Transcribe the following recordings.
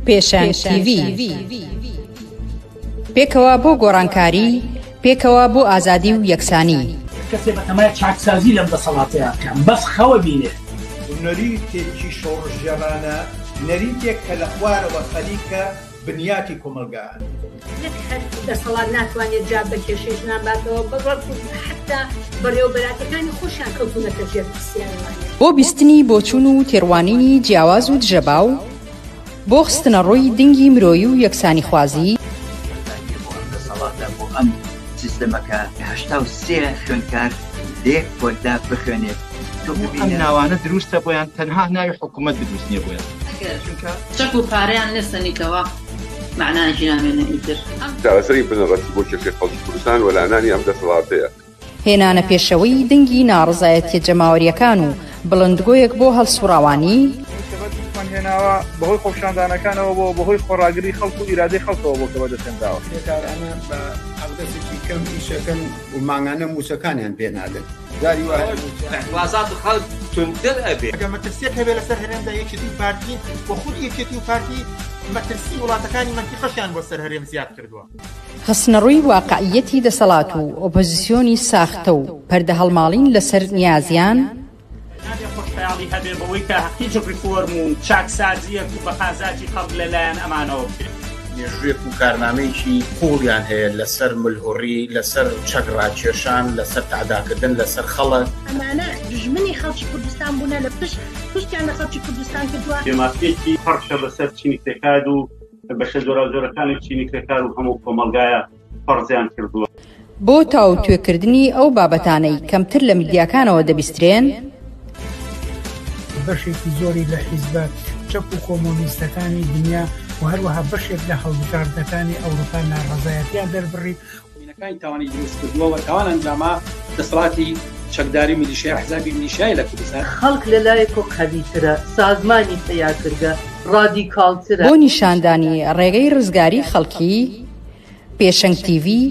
پێشەنگ تیڤی. پێکەوە بۆ گۆڕانکاری، پێکەوە بۆ ئازادی و یەکسانی. کەسێ بەتەمای چاکسازی لەم دەسەڵاتەیا بکا بەس خەوە بینێ. نەریتێکی شۆڕشگێڕانە، نەریتێک کە لە خوارەوە خەریکە بنیاتی کۆمەڵگا ئەنێت. نەک هەر دەسەڵات ناتوانێت جواب بە کێشەی ژنان باتەوە، بەڵکو حەتتا بەڕێوەبەراتەکانی خۆشیان کەوتوونەتە ژێر پرسیارەوانێ. بۆ بیستنی بۆچوون و تێڕوانینی جیاواز و دژەباو، بۆ خستنەڕووی دنگی مرۆیی و یەکسانیخوازی. بەتایبەتی بۆ ئەم دەسەڵاتە، بۆ ئەم سیستەمە کە 83 خوێندکار لە یەک پۆلدا بخوێنێت، تۆ هەموو ئەم ببینە. ناوانە دروستە بۆیان تەنها ناوی حکومەت دروست نیە بۆیان. ئەگەر چونکە. چەک و پارەیان لێ سەنیتەوە مەعنایەکی نامێنێ ئیتر. چارەسەری بنەڕەتی بۆ کێشەی خەڵکی کوردستان وەلانانی ئەم دەسەڵاتەیە. هێنانە پێشەوەی دەنگی ناڕەزایەتیە جەماوەریەکان و بڵندگۆیەک بۆ هەڵسوڕاوانی. ئەوەی کە بەدەستمان هێناوە بەهۆی خۆپیشاندانەکانەوە بووە، بەهۆی خۆڕاگری خەڵک و ئیرادەی خەڵکەوە بووە کە بەدەستهێنراوە. کرێکارانە بە حەقدەستێکی کەم ئیشەکەن و مانگانە مووچەکانیان پێ نادەن. جاری وا هەیە مووچە. ئیعتڕازات خەڵک توندتر ئەبێ. ئەگەر مەترسیەک هەبێ لەسەر هەرێمدا یەکێتی و پارتین و خودی یەکێتی و پارتی مەترسی وڵاتەکانی مەنتیقەشیان بۆ سەر هەرێم زیاد کردووە. خستنەڕووی واقعییەتی دەسەڵات و ئۆپۆزیسیۆنی ساختە و پەردەهەڵماڵین لەسەر نیازیان. نابێ خۆشخەیاڵی هەبێ بەوەی کە هیچ ڕیفۆرم و چاکسازییەک بە قازاجی خەڵک لە لایەن ئەمانەوە بکرێت. مێژوویەک و کارنامەیەکی قووڵیان هەیە لەسەر ملهوڕی، لەسەر چەک ڕاکێشان، لەسەر تەعداکردن لەسەر خەڵک. ئەمانە دوژمنی خەڵکی کوردستان بوونە لە پشت پشتیان لە خەڵکی کوردستان کردووە. بێمافییەکی پەڕشە بەسەر چینی کرێکار و بەشە جۆراوجۆرەکانی چینی کرێکار و هەموو کۆمەڵگایە فەرزیان کردووە. بۆ تاوتوێکردنی ئەو بابەتانەی کەمتر لە میدیاکانەوە دەبیسترێن. بەشێکی زۆری لە حیزبە چەپ و کۆمۆنیستەکانی دنیا و هەروەها بەشێک لە هەڵبژاردنەکانی ئەوروپا ناڕەزایەتیان دەربڕی. مینەکانی تاوانی دروست کردووە و تاوان ئەنجاما دەسەڵاتی چەکداری میلیشیا ئەحزابی میلیشیای لە کوردستان. خەڵک لە لایەکۆ قەویترە، سازمانی پەیا کردگە، ڕادیکاڵترە. بۆ نیشاندانی ڕێگەی ڕزگاری خەڵکی، پێشەنگ تیڤی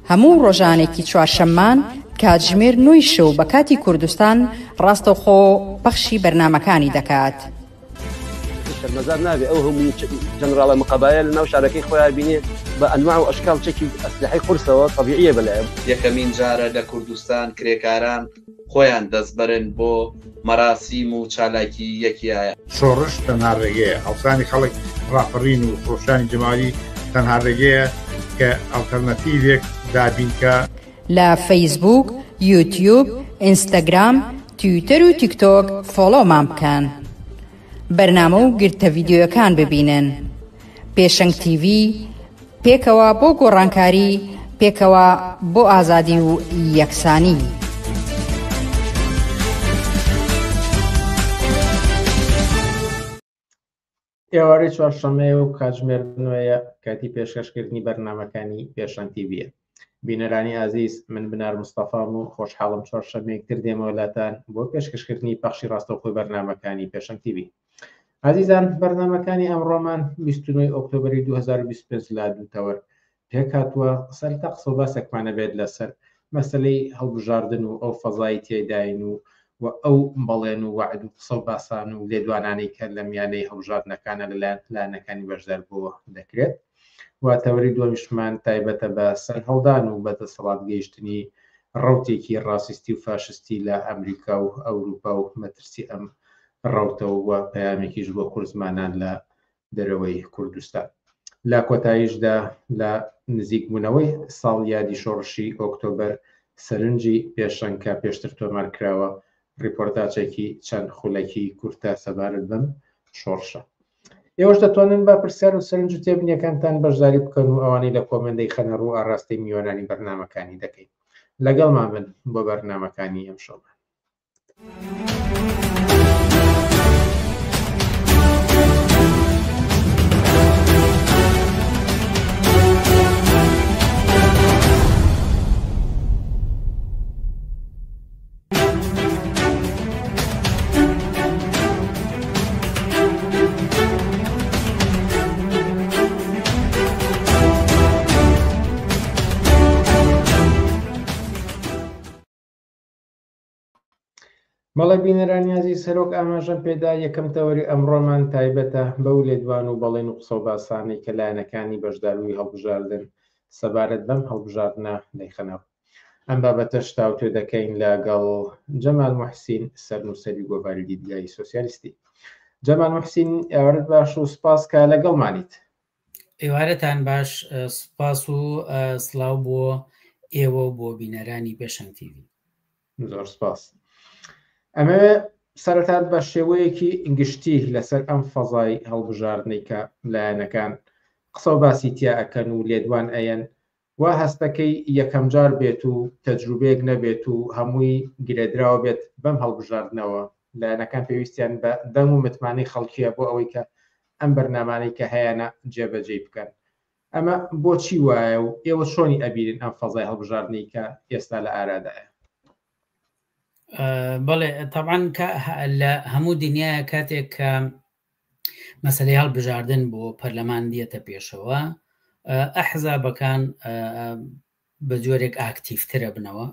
هەموو ڕۆژانێکی چوارشەممان کاتژمێر نۆی شەو بە کاتی کوردستان ڕاستەوخۆ پەخشی بەرنامەکانی دەکات. شەرمەزار نابێ ئەو هەموو جەنراڵە مقەبایە لە ناو شارەکەی خۆیان بینێ بە ئەنواع و ئەشکال چەکی ئەسلحەی قورسەوە تەبیعیە بەلایە. یەکەمین جارە لە کوردستان کرێکاران خۆیان دەستبەرن بۆ مەراسیم و چالاکی یەکیایە. شۆڕش تەنها ڕێگەیە، هەڵسانی خەڵک، ڕاپەڕین و خرۆشانی جەماوەری تەنها ڕێگەیە کە ئەڵتەرناتیڤێک دابین کا. لە فەیسبووک، یوتیوب، ئینستاگرام، تویتەر و تیکتۆک فۆڵۆمان بکەن. بەرنامە و گرتە ڤیدیۆیەکان ببینن. پێشەنگ تیڤی، پێکەوە بۆ گۆڕانکاری، پێکەوە بۆ ئازادی و یەکسانی. ئێوارەی چوارشەممەیە و کاتژمێر نۆیە کاتی پێشکەشکردنی بەرنامەکانی پێشەنگ تیڤیە. بینەرانی ئازیز من بنار مستەفام و خۆشحاڵم چوارشەممەیەک تر دێمەوە لاتان بۆ پێشکەشکردنی پەخشی ڕاستەوخۆی بەرنامەکانی پێشەنگ تیڤی. ئازیزان بەرنامەکانی ئەمڕۆمان 29 ئۆکتۆبری 2025 لە دوو تەوەر پێکهاتووە، سەرەتا قسە و باسێکمان ئەبێت لەسەر مەسەلەی هەڵبژاردن و ئەو فەزای تێداین و و ئەو بەڵێن و وەعد و قسە و باسان و لێدوانانەی کە لە میانەی هەڵبژاردنەکانە لەلایەن لایەنەکانی بەشداربووەوە دەکرێت و تەوەری دووەمیشمان تایبەتە بە سەرهەڵدان و بە دەسەڵات گەیشتنی ڕەوتێکی ڕاسیستی و فاشستی لە ئەمریکا و ئەوروپا و مەترسی ئەم ڕەوتە و پەیامێکیش بۆ کوردزمانان لە دەرەوەی کوردستان. لە کۆتاییشدا لە نزیکبوونەوەی ساڵیادی شۆڕشی ئۆکتۆبەر سەرنجی پێشەنگ کە پێشتر تۆمار کراوە ڕیپۆرتاجێکی چەند خولەکی کورتە سەبارەت بەم شۆڕشە. ئێوەش دەتوانن بە پرسیار و سەرنج و تێبینیەکانتان بەشداری بکەن و ئەوانەی لە کۆمێنت دەیخەنە ڕوو ئاراستەی میوانانی بەرنامەکانی دەکەین. لەگەڵمان بن بۆ بەرنامەکانی ئەمشەومان. بەڵێ بینەرانی ئازیز هەروەک ئاماژەم پێدا یەکەم تەوەری ئەمڕۆمان تایبەتە بەو لێدوان و بەڵێن و قسەو باسانەی کە لایەنەکانی بەشداربووی هەڵبژاردن سەبارەت بەم هەڵبژاردنە دەیخەنە ڕوو. ئەم بابەتەش تاوتوێ دەکەین لەگەڵ جەمال موحسین سەرنووسەری گۆڤاری دیدگای سۆسیالیستی. جەمال موحسین ئێوارەت باش و سپاس کە لەگەڵمانیت. ئێوارەتان باش سپاس و سڵاو بۆ ئێوە و بۆ بینەرانی پێشەنگ تیڤی. زۆر سپاس. ئەمەوێ سەرەتا بە شێوەیەکی گشتی لەسەر ئەم فەزای هەڵبژاردنەی کە لایەنەکان قسە و باسی تیا ئەکەن و لێدوان ئەیەن وا هەستەکەی یەکەمجار بێت و تەجروبەیەک نەبێت و هەمووی گرێدراوە بێت بەم هەڵبژاردنەوە، لایەنەکان پێویستیان بە دەنگ و متمانەی خەڵکیە بۆ ئەوەی کە ئەم بەرنامانەی کە هەیانە جێبەجێی بکەن. ئەمە بۆچی وایە و ئێوە چۆنی ئەبینن ئەم فەزای هەڵبژاردنەی کە ئێستا لە ئارادایە؟ بەڵێ تەبعەن کە لە هەموو دنیاە کاتێک کە مەسلەی هەڵبژاردن بۆ پەرلەمان دیەتە پێشەوە ئەحزابەکان بە جۆرێک ئاکتیفترە بنەوە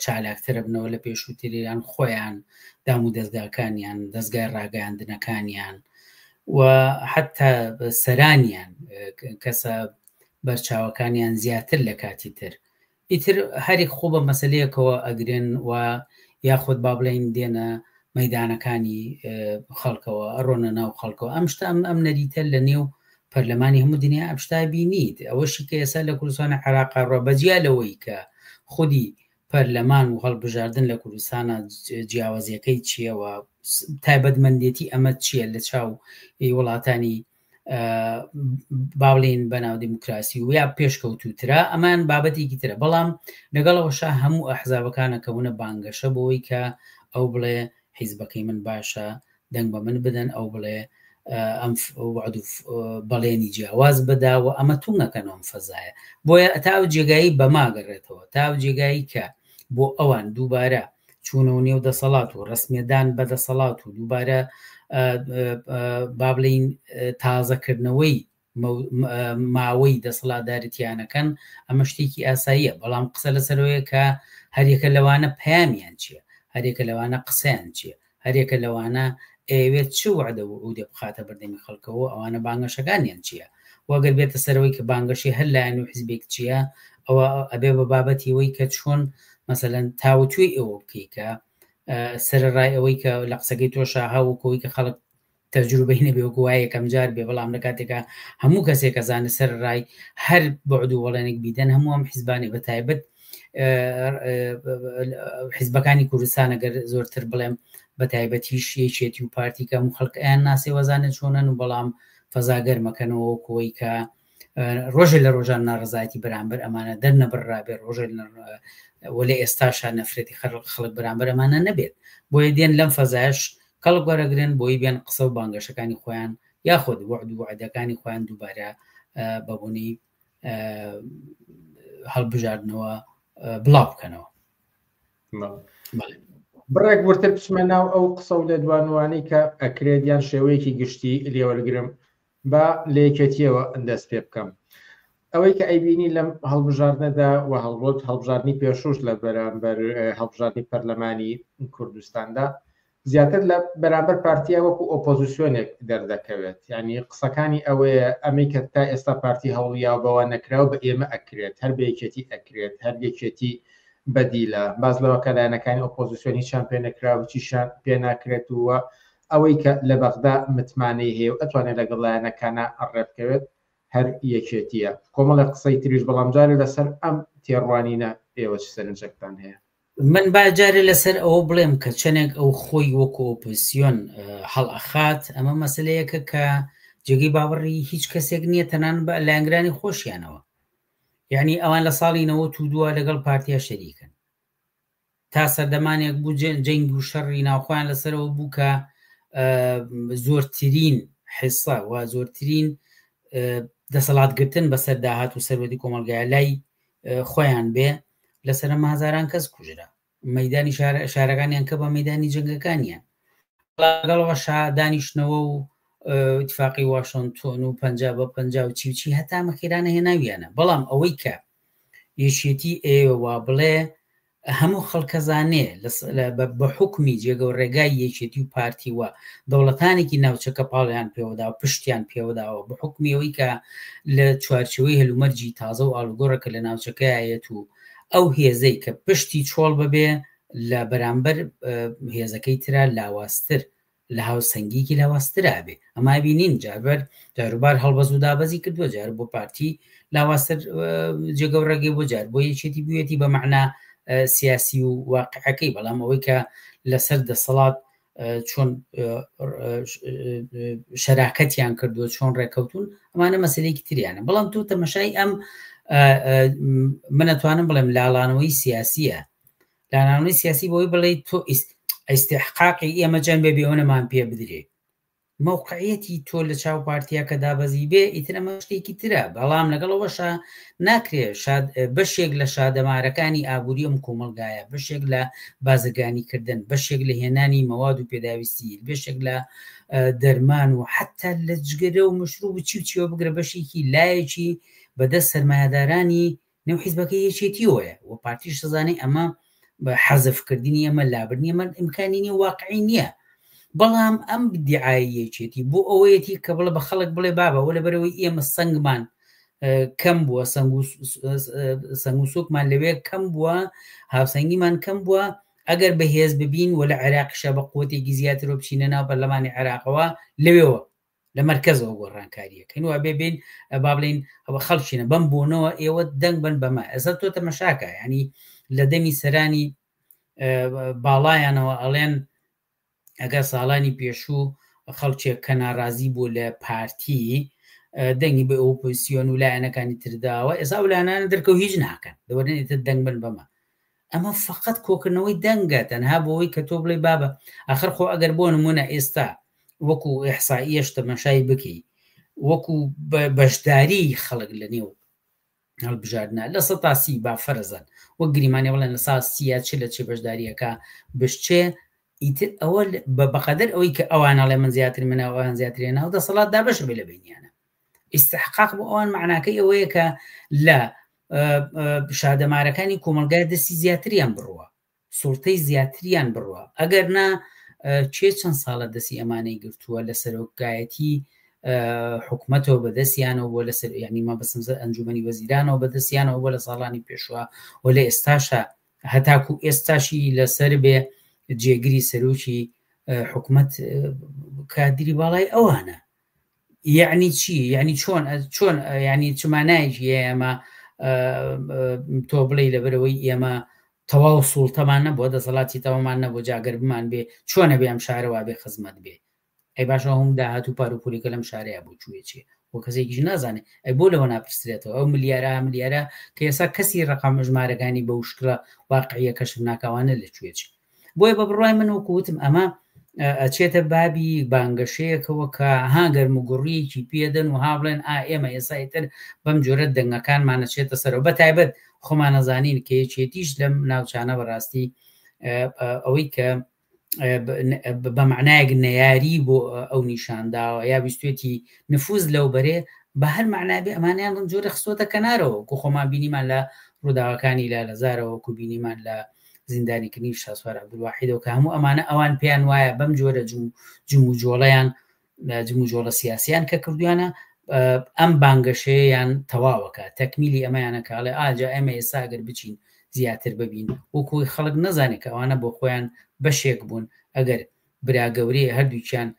چالاکترە بنەوە لە پێشووتریان خۆیان دام و دەستگاکانیان دەستگای ڕاگەیاندنەکانیان و حتا سەرانیان کەسە بەرچاوەکانیان زیاتر لە کاتی تر ئیتر هەریک خۆ بە مەسەلەیەکەوە ئەگرن و یاخود با بڵێین دێنە مەیدانەکانی خەڵکەوە ئەڕۆنە ناو خەڵکەوە ئەم شتە ئەم ئەم نەریتە لە نێو پەرلەمانی هەموو دنیا ئەم شتە بینیت ئەوەشی کە ئێستا لە کوردستانە عێراقا ڕۆ بەجیا لەوەی کە خودی پەرلەمان و هەڵبژاردن لە کوردستانە جیاوازیەکەی چییە و تایبەتمەندێتی ئەمە چییە لە چاو وڵاتانی با بڵێین بەناو دیموکراسی و یا پێشکەوتووترە ئەمان بابەتێکی ترە بەڵام لەگەڵەوەشا هەموو ئەحزابەکانە کەونە بانگەشە بۆی کە ئەو بڵێ حیزبەکەی من باشە دەنگ بە من بدەن ئەو بڵێ ئەم وعد و بەڵێنی جیاواز بدا و ئەمە تونگەکەنەوە ئەم فەزایە بۆیە تا ئەو جێگایی بەماگەڕێتەوە تا ئەو جێگایی کە بۆ ئەوان دووبارە چوونەوە نێو دەسەڵات و ڕەسمیەتدان بە دەسەڵات و دووبارە با بڵێین تازەکردنەوەی ماوەی دەسەڵاتدارێتیانەکەن ئەمە شتێکی ئاساییە بەڵام قسە لەسەرەوەیە کە هەریەکە لەوانە پەیامیان چییە هەریەکە لەوانە قسەیان چییە هەریەکە لەوانە ئەیەوێت چ وەعدە وعودێ بخاتە بەردەمی خەڵکەوە ئەوانە بانگەشەکانیان چییە وە گەر بێتە سەرەوەی کە بانگەشەی هەر لایەن و حزبێک چییە ئەوە ئەبێ بە بابەتی ئەوەی کە چۆن مەسەلەن تاوتوێی ئەوە بکەی کە سەرەڕای ئەوەی کە لە قسەکەی تۆشا هەوکەوەی کە خەڵک تەجروبەی نەبێ وەکو وایە یەکەم جار بێ بەڵام لە کاتێکا هەموو کەسێک ئەزانێ سەر ڕای هەر بەعد و بەڵێنێک بیدەن هەموو ئەم حیزبانەی بە تایبەت حیزبەکانی کوردستان ئەگەر زۆرتر بڵێم بە تایبەتیش یەکێتی و پارتی کە هەموو خەڵک ئەیان ناسێ وەزانێت چۆنن و بەڵام فەزا گەرمەکەنەوە وەکوەی کە ڕۆژێ لە ڕۆژان ناڕزایەتی بەرامبەر ئەمانە دەرنەبڕرابێ ڕۆژێ وەلێ ئێستاشا نەفرەتی خەڵک بەرامبەر ئەمانە نەبێت بۆیە دێن لەم فەزایش کەڵک وەرەگرن بۆی بێن قسە و بانگەشەکانی خۆیان یاخود وەعد و وەعدەکانی خۆیان دووبارە بە بۆنەی هەڵبژاردنەوە بڵاو بکەنەوە. بڕێک وردتر بچمە ناو ئەو قسە و لێدوانوانەی کە ئەکرێت یان شێوەیەکی گشتی لێوەرگرم با لە یەکێتیەوە دەست پێ بکەم ئەوەی کە ئەیبینی لەم هەڵبژاردنەدا و هەڵبەت هەڵبژاردنی پێشووش لە بەرامبەر هەڵبژاردنی پەرلەمانی کوردستاندا زیاتر لە بەرامبەر پارتیا وەکو ئۆپۆزیسیۆنێک دەردەکەوێت یعنی قسەکانی ئەوەیە ئەمەی کە تا ئێستا پارتی هەوڵیاوە بەوە نەکراوە بە ئێمە ئەکرێت هەر بە یەکێتی ئەکرێت هەر یەکێتی بەدیلە باس لەوە کە لایەنەکانی ئۆپۆزیسیۆن هیچیان پێ نەکراوە هیچیشیان پێ ناکرێت و ئەوەی کە لە بەغدا متمانەی هەیە و ئەتوانێت لەگەڵ لایەنەکانە ڕێبکەوێت هەر یەکێتییە. کۆمەڵێک قسەی تریش، بەڵام جارێ لەسەر ئەم تێڕوانینە ئێوە چ سەرنجێکتان هەیە؟ من با جارێ لەسەر ئەوە بڵێم کە چەندێک ئەو خۆی وەکو ئۆپۆزسیۆن هەڵئەخات، ئەمە مەسەلەیەکە کە جێگەی باوەڕی هیچ کەسێک نییە تەنانەت بە لایەنگرانی خۆشیانەوە. یعنی ئەوان لە ساڵی 92 لەگەڵ پارتیا شەریکن. تا سەردەمانێک بوو جەنگ و شەڕی ناوخۆیان لەسەرەوە بوو کە زۆرترین حسە و زۆرترین دەسەڵاتگرتن بەسەر داهات و سەروەتی کۆمەلگای لای خۆیان بێ لەسەر هەزاران کەس کوژرا مەدانی شارەکانیان کە بە مەدانی جەنگەکانیان لەگەڵەوە شا دانیشتنەوە و اتفاقی واشنگتۆن و پ بە پ و چی و چی هەتا مەخیرانە هێناویانە بەڵام ئەوەی کە یەکێتی ئێوە وا بڵێ هەموو خەڵکەزانێ بە حوکمی جێگە و ڕێگای یەکێتی و پارتی و دەوڵەتانێکی ناوچەکە پاڵیان پێوەدا و پشتیان پێوەداوە بە حوکمی ئەوەی کە لە چوارچێوەی هەلومەرجی تازە و ئاڵوگۆڕە کە لە ناوچەکەیەت و ئەو هێزەی کە پشتی چۆڵ ببێ لە بەرامبەر هێزەکەی ترا لاوازتر لە هاوسەنگیکی لاوازترا بێ ئەما بینین جاربەر جاروبار هەڵبەز و دابەزی کردووە جار بۆ پارتی لاوازتر جێگە و ڕێگەی بۆ جار بۆ یەکێتی بوویەتی بە مەعنا سیاسی و واقعەکەی بەڵام ئەوەی کە لەسەر دەسەڵات چۆن شەراکەتیان کردووە چۆن ڕێککەوتون ئەمانە مەسلەیەکی تریانە بەڵام تۆ تەمەشای ئەم منەتوانم بڵێم لاڵانەوەی سیاسیە لانانەوەی سیاسی بۆی بڵێ تۆ ئیستحقاقی ئێمە جەن بێ بێونەمان پێ بدرێ مەوقعیەتی تۆ لە چاو پارتیا کە دابەزی بێ ئیتر ئەمە شتێکی ترە بەڵام لەگەڵ ئەوەشا ناکرێ شاد بەشێک لە شادەمارەکانی ئابووری ئەم کۆمەڵگایە بەشێک لە بازرگانیکردن بەشێک لە هێنانی مەواد و پێداویستی بەشێک لە دەرمان و حتا لە جگەرە و مشروب و چی و چیەوە بگرە بەشێکی لایەکی بەدەست سەرمایەدارانی نێو حیزبەکەی یەکێتیەوەیە و پارتیش دەزانێ ئەمە بە حەزفکردنی ئەمە لابردنی ئەمە ئیمکانی نیە واقعی نییە بەڵام ئەم دیعای یەکێتی بۆ ئەوەیەتی کە بڵێ بە خەڵک بڵێ بابە وە لەبەرەوەی ئێمە سنگمان کەم بووە سنگ و سوکمان لەوێ کەم بووە هاوسەنگیمان کەم بووە ئەگەر بەهێز ببین و لە عێراقیشە بە قوتێکی زیاتر و بچینە ناو پەرلەمانی عێراقەوە لەوێوە لە مەرکەزەوە گۆڕانکاریەکەین و ئەبێ بین با بڵین ئەوە خەڵکینە بەم بۆنەوە ئێوە دەنگ بن بەمە ئێستا تۆ تەمەشاکە ینی لە دەمی سەرانی باڵایانەوە ئەڵێن ئەگەر ساڵانی پێشوو خەڵکێک کە ناڕازی بوو لە پارتی دەنگی بە ئۆپۆزیسیۆن و لایەنەکانی ترداوە ئێستا ئەو لایەنانە دەرکەوت هیچ ناکەن دەوەرن ئیتر دەنگ بن بەمە ئەمە فقط کۆکردنەوەی دەنگە تەنها بۆ ئەوەی کە تۆ بڵێ بابە ئاخر خۆ ئەگەر بۆ نمونە ئێستا وەکو ئیحسائیەش تەمەشای بکەی وەکو بەشداری خەڵک لە نێو هەڵبژاردنە 30% با فەرزەن وەک گریمانێ بڵێن 30% یا چ لە چێ بەشداریەکە بشچێ ئیتر ئەوە بەقەدەر ئەوەی کە ئەوان ئەڵێ من زیاتر منە ئەوان زیاترێ ناو دەسەڵات دابەشە بێ لە بینیانە ئیستحقاق بۆ ئەوان معناکەی ئەوەیە کە لە شادەمارەکانی کۆمەلگای دەستی زیاتریان بڕوە سوڵتەی زیاتریان بڕوا ئەگەر نا کێ چەند ساڵە دەستی ئەمانەی گرتووە لە سەرۆکایەتی حکومەتەوە بەدەستیانەوە بۆ لەسەر ینی ما بەسم ئەنجومەنی وەزیرانەوە بەدەستیانەوە بۆ لە ساڵانی پێشوە و لە ئێستاشا هەتاکو ئێستاشی لەسەر بێ جێگری سەرۆکی حکومەت کادری باڵای ئەوانە یعنی چی یعنی چۆن چۆن یعنی چ مانایەکی هەیە ئەمە تۆ بڵێ لەبەرەوەی ئێمە تەواو سوڵتەمان نەبووە دەسەڵاتی تەوامان نەبوو جاگەر بمان بێ چۆنە بێ ئەم شارە وا بێ خزمەت بێ ئەی باشە هەم داهات و پار و پولیکە لەم شارەیە بۆ چووێ چێ بۆ کەسێکیش نازانێ ئەی بۆ لەوە ناپرسرێتەوە ئەو ملیارە ملیارە کە ئێستا کەسی ڕقم ژمارەکانی بە وشکلە واقعیە کەشف ناکاوانە لە کوێ چێ بۆیە بە بڕوای من وەکو وتم ئەمە ئەچێتە بابی بانگەشەیەکەوە کە ها گەرم و گوڕیەکی پێدەن و ها بڵێن ئا ئێمە ئێستا ئیتر بەم جۆرە دەنگەکانمان ئەچێتە سەرەوە بە تایبەت خۆمان ئەزانین کە یەکێتیش لەم ناوچانە بەڕاستی ئەوەی کە بە معنایەک نەیاری بۆ ئەو نیشانداوە یا ویستێتی نفوز لەو بەرێ بە هەر معنای بێ ئەمانیان ڕم جۆرە خستۆتە کەنارەوە کو خۆمان بینیمان لە ڕووداوەکانی لە لەزارەوە کو بینیمان لە زیندانیکردنی شاسوار عەبدولواحیدەوە کە هەموو ئەمانە ئەوان پێیان وایە بەم جۆرە جموجۆڵیان جموجۆڵە سیاسیان کە کردویانە ئەم بانگەشەیەیان تەواوەکە تەکمیلی ئەمەیانە کاڵێ ئاجا ئێمە ئێستا ئەگەر بچین زیاتر ببین وەکوی خەڵک نەزانێت کە ئەوانە بۆ خۆیان بەشێک بوون ئەگەر برا گەورەیە هەردووکیان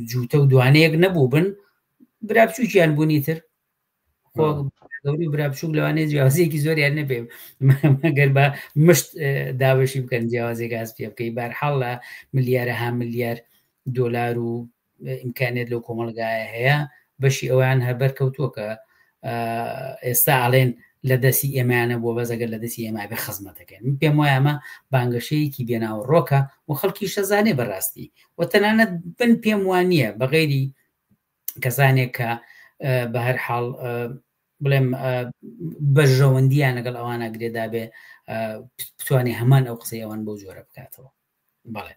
جووتە و دوانەیەک نەبوو بن برا بچووکیان بوونی تر خۆ گەوری برا بچووک لەوانەیە جیاوازیەکی زۆریان نەبێ مەگەر بە مشت داوەشی بکەن جیاوازێک هەست پێ بکەی بارحاڵ لە ملیارەها ملیار دۆلار و ئیمکانیت لەو کۆمەڵگایە هەیە بەشی ئەویان هەر بەرکەوتووە کە ئێستا ئەڵێن لە دەستی ئێمانە بۆ بەزەگەر لە دەستی ئێمە بێ خزمەتەکەن من پێم وایە ئەمە بانگەشەیەکی بێناوەڕۆکە و خەڵکی شەزانێ بەڕاستی و تەنانەت بن پێم وانە بەغێری کەسانێک کە بە هەر حاڵ بڵێم بەرژەوەندیان لەگەڵ ئەوانە گرێدا بێ بتوانێ هەمان ئەو قسەی ئەوان بەو جۆرە بکاتەوە بەڵێ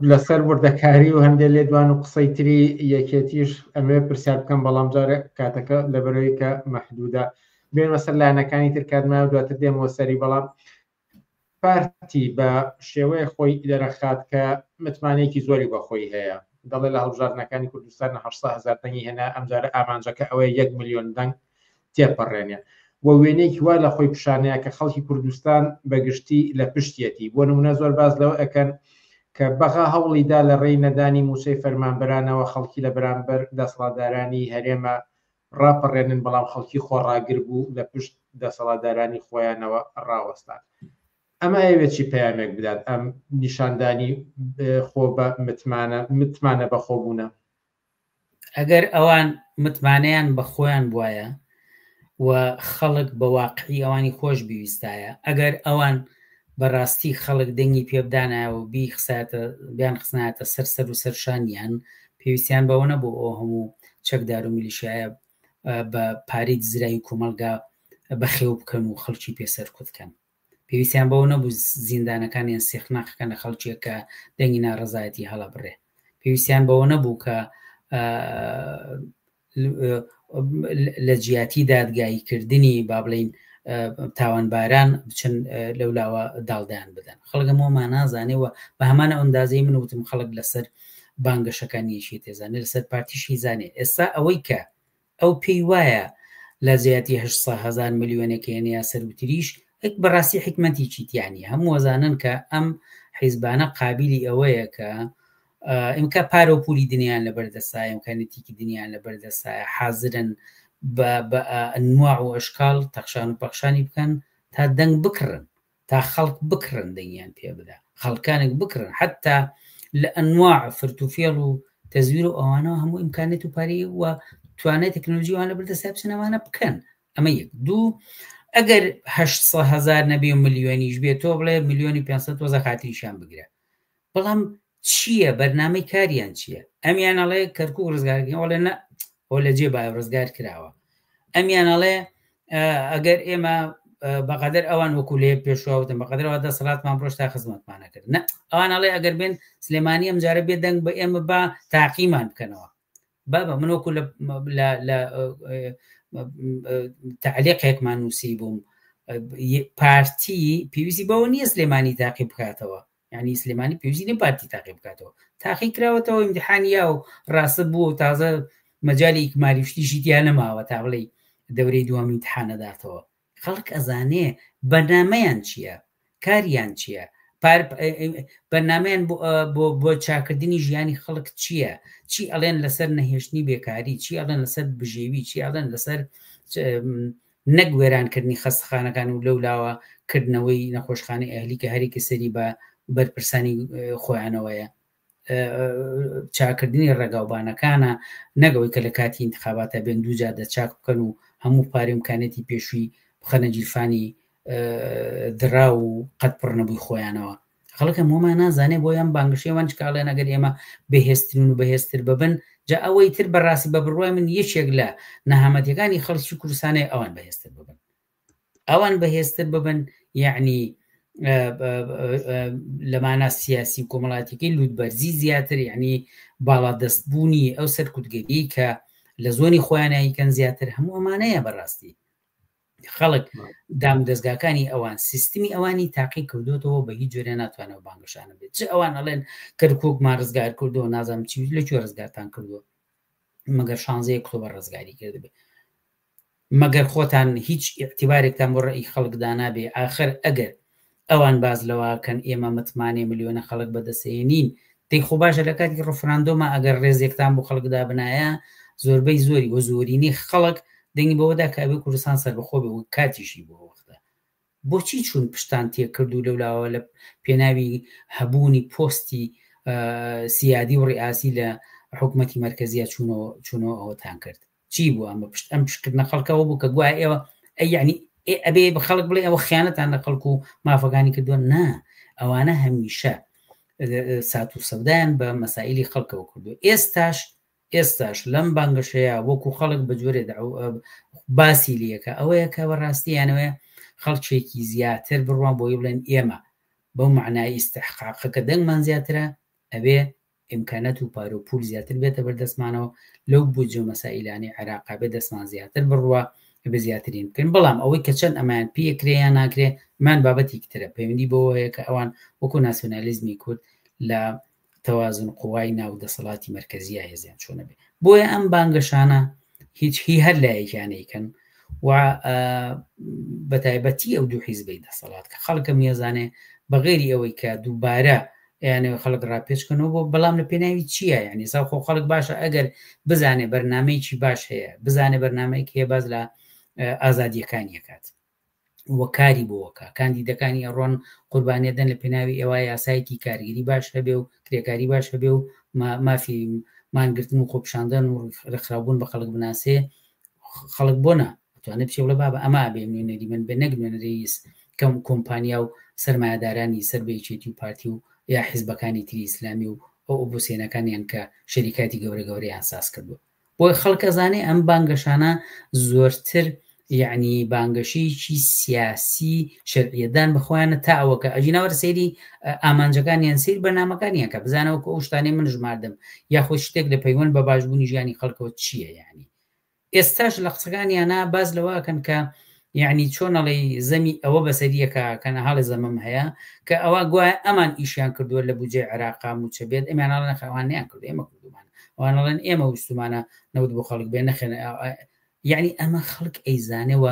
لەسەر وردەکاری و هەندێک لێدوان و قسەی تری یەکێتیش ئەمێ پرسیار بکەم بەڵام جارێک کاتەکە لەبەرەوەی کە مەحدودە. بێنمە سەر لایەنەکانی تر کاتمایە و دواتر دێمەوە سەری بەڵام پارتی بە شێوەیە خۆی دەرەخات کە متمانەیەکی زۆری بە خۆی هەیە دەڵێ لە هەڵبژاردنەکانی کوردستان 800 هزار دەنگی هێنا ئەمجارە ئامانجەکە ئەوەیە یەک ملیۆن دەنگ تێپەڕێنێ و وێنەیەکی وا لە خۆی پیشانەیە کە خەڵکی کوردستان بە گشتی لە پشتیەتی بۆ نمونە زۆر باس لەوە ئەکەن کە بەغا هەوڵی دا لە ڕێی نەدانی موچەی فەرمانبەرانەوە خەڵکی لە بەرامبەر دەسەڵاتدارانی هەرێمە ڕاپەڕێنن بەڵام خەڵکی خۆڕاگر بوو لە پشت دەسەڵاتدارانی خۆیانەوە ڕاوەستان. ئەمە ئەیەوێت چی پەیامێک بدات ئەم نیشاندانی خۆ بە متمانە متمانە بەخۆبوونە؟ ئەگەر ئەوان متمانەیان بە خۆیان بوایە و خەڵک بە واقعی ئەوانی خۆش بیویستایە، ئەگەر ئەوان بەڕاستی خەڵک دەنگی پێبدانایە و بیخسایەتە بیان خستنایەتە سەر سەر و سەر شانیان، پێویستیان بەوە نەبوو ئەو هەموو چەکدار و میلیشیایە بە پارەی دزراوی کۆمەڵگا بەخێو بکەن و خەڵکی پێ سەرکوت کەن. پێویستیان بەوە نەبوو زیندانەکانیان سیخناخ کەن لە خەڵکێک کە دەنگی ناڕەزایەتی هەڵەبڕێ. پێویستیان بەوە نەبوو کە لە جیاتی دادگاییکردنی با بڵین تاوانباران بچن لەولاوە داڵدەیان بدەن خەڵک هەموو نازانێ و بە هەمان ئەندازەی من وتم خەڵک لەسەر بانگەشەکانی یەکێتی زانێ لەسەر پارتیشی زانێ ئێستا ئەوەی کە ئەو پێی وایە لە جیاتی هەشت هەزار ملیۆنێک هێنێ یا سەروتریش هەک بەڕاستی حیکمەتێکی تیا نییە هەموو ئەزانن کە ئەم حیزبانە قابیلی ئەوەیە کە ئیمکا پارە و پولی دنیان لەبەر دەسایە ئیمکانێتیکی دنیان لەبەر دەسایە حازرن بە ئەنواع و ئەشکال تەخشان و پەخشانی بکەن تا دەنگ بکڕن تا خەڵک بکڕن دەنگیان پێ بدا خەڵکانێک بکڕن حتا لە ئەنواع فرتوفێڵ و تەزویر و ئەوانەوە هەموو ئیمکانێت و پارەی و توانای تەکنۆلۆژی وان لە بەردەستا بچن ئەوانە بکەن ئەمە یەک دوو ئەگەر 800 هزار نەبێ و ملیۆنیش بێت تۆ بڵێ ملیۆنی 500 تۆزە خاتریشیان بگرە بەڵام چییە بەرنامەی کاریان چییە ئەمیان ئەڵێ کەرکک ڕزگارکەین ئەڵێ نە ئەو لە جێ باە ڕزگار کراوە ئەمیان ئەڵێ ئەگەر ئێمە بەقدر ئەوان وەکو لێ پێشوتن بەقدرەوە دەسەڵاتمان ڕۆژ تا خزمەتمانە کرد نە ئەوان ئەڵێ ئەگەر بێن سلێمانی ئەم جارە بێ دەنگ بە ئێمە با تاقیمان بکەنەوە بابە من وەکو لە تعلیقێکمان نووسی بووم پارتی پێویستی بەوە نییە سلێمانی تاقی بکاتەوە یعنی سلێمانی پێویستی نیە پارتی تاقی بکاتەوە تاقی کراوەتەوە ئیمتحانی یا و ڕاستە بووە و تازە مەجای ئیکمالی شتیشی تیا نەماوە تا بڵێ دەورەی دووەم ئیمتحانەداتەوە خەڵک ئەزانێ بەرنامەیان چییە کاریان چییە بەرنامەیان بۆ چاکردنی ژیانی خەڵک چییە چی ئەڵێن لەسەر نەهێشتنی بێکاری چی ئەڵێن لەسەر بژێوی چی ئەڵێن لەسەر نەک وێرانکردنی خەستەخانەکان و لەولاوە کردنەوەی نەخۆشخانەی ئەهلی کە هەرێکی سەری بە بەرپرسانی خۆیانەوەیە چاکردنی ڕێگاوبانەکانە نەگەوەی کە لە کاتی انتخاباتە بێن دوو جادە چاک بکەن و هەموو پارەی امکانێتی پێشووی بخەنە گیرفانی دراو و قەت پڕ نەبووی خۆیانەوە خەڵک هەموومان نازانێ بۆ ئەم بانگەشەی وان چکاڵێن ئەگەر ئێمە بەهێزترین و بەهێزتر ببن جا ئەوەی تر بەڕاستی بە بڕوای من یەکێک لە نەهامەتیەکانی خەڵکی کوردستانەیە ئەوان بەهێزتر ببن ئەوان بەهێزتر ببن یعنی لەمانە سیاسی و کۆمەڵاتیەکەی لوتبەرزی زیاتر یعنی باڵادەستبوونی ئەو سەرکوتگەری کە لە زۆنی خۆیاناییکەن زیاتر هەموو ئەمانەیە بەڕاستی خەڵک دام دەستگاکانی ئەوان سیستمی ئەوانی تاقی کردوتەوە بە هیچ جۆرە ناتوانەوە بانگەشانە بێت چ ئەوان ئەڵێن کەرکک مان ڕزگار کردو نازانم چی لە کوێ ڕزگارتان کردووە مەگەر شانزەی ئۆکتۆبەر ڕزگاری کردبێ مەگەر خۆتان هیچ ئیعتیبارێکتان بۆ ڕەئی خەڵک دانابێ ئاخر ئەگەر ئەوان باس لەوە کەن ئێمە متمانەی ملیۆنە خەڵک بەدەستهێنین دەی خۆ باشە لە کاتی ڕفراندۆما ئەگەر ڕێزێکتان بۆ خەڵک دابنایە زۆربەی زۆری وە زۆرینەی خەڵک دەنگی بەوەدا کە ئەبێ کوردستان سەربەخۆ بێ و کاتیشی بۆ وەختە بۆچی چوون پشتان تێکرد و لەولاوە لە پێناوی هەبوونی پۆستی سیادی و ڕیاسی لە حکومەتی مەرکەزیە چوونەوە چوونەوە ئەوەتان کرد چی بوو ئەمە پشت ئەم پشتکردنە خەڵکەوە بوو کە گوایە ئێوە ئەی یعنی ئەبێ بە خەڵک بڵێ ئەوە خیانەتان لە خەڵک و مافەکانی کردووە نا ئەوانە هەمیشە سات و سەودایان بە مەسائلی خەڵکەوە کردو ئێستاش ئێستاش لەم بانگەشەیە وەکو خەڵک بە جۆرێ باسی لەکە ئەوەیە کە بەڕاستی یانەوەیە خەڵکێکی زیاتر بڕوان بۆی بڵێن ئێمە بەو معنای ئیستحقاقەکە دەنگمان زیاترە ئەبێ ئیمکانات و پارە و پول زیاتر بێتە بەردەستمانەوە لەو بودجە و مەسائیلانەی عێراقا بێ دەستمان زیاتر بڕوا. ئەبێ زیاترین بکەین بەڵام ئەوەی کە چەند ئەمان پێکرێ یان ناکرێ مان بابەتێکی ترە پەیوەندی بەوە هەیە کە ئەوان وەکو ناسیۆنالیزمی کورد لە تەوازن قوای ناو دەسەڵاتی مەرکەزیە هێزیان چۆنە بێ بۆیە ئەم بانگەشانە هیچ هی هەر لایەکیانەیکەن و بە تایبەتی ئەو دوو حیزبەی دەسەڵات کە خەڵکم نیەزانێ بەغێری ئەوەی کە دووبارە ئەیانەوە خەڵک ڕاپێچکەنەوە بۆ بەڵام لە پێناوی چییە یعنی سا خۆ خەڵک باشە ئەگەر بزانێ بەرنمەیەکی باش هەیە بزانێ بەرنمەیەک هەیە باز لە ئازادیەکانی ئەکات و کاری بۆ ئەکا کاندیدەکانی ئەڕۆن قوربانیەدەن لە پێناوی ئێوە یاسایەکی کارگیری باش هەبێ و کرێکاری باش هەبێ و مافی مانگرتن و خۆپیشاندان و ڕێکخراوبوون بە خەڵک بناسێ خەڵک بۆ نا ئەتوانێت بچێ بڵێ بابە ئەمە ئەبێ نوێنەری من بێ نەک نوێنەری کەم کۆمپانیا و سەرمایەدارانی سەر بە یەکێتی و پارتی و یا حیزبەکانی تری ئیسلامی و ئەو ئۆپۆسیۆنەکانیان کە شەریکاتی گەورە گەورەیان ساز کردووە بۆیە خەڵک ئەزانێ ئەم بانگەشانە زۆرتر یعنی بانگەشەیەکی سیاسی شەرعیەتدان بە خۆیانە تا ئەوە کە ئەژینا وەرە سەیری ئامانجەکانیان سەیر بەرنامەکانیان کە بزانە وەکو ئەو شتانەی من ژماردم یاخود شتێک لە پەیوەند بە باشبوونی ژیانی خەڵکەوە چییە یعنی ئێستاش لە قسەکانیانا باس لەوە ئەکەن کە یعنی چۆن ئەڵێی زەمی ئەوە بەسەریەکە کە نەهاڵێ زەمەم هەیە کە ئەوە گوایە ئەمان ئیشیان کردووە لە بودجەی عێراقا مووچە بێت ئەمیان ئەڵێن نەخێر ئەوان نەیان کردووە ئێمە کردوومانە ئەوان ئەڵێن ئێمە ویستومانە نەوت بۆ خەڵک بێ نەخێر یعنی ئەمە خەڵک ئەیزانێ و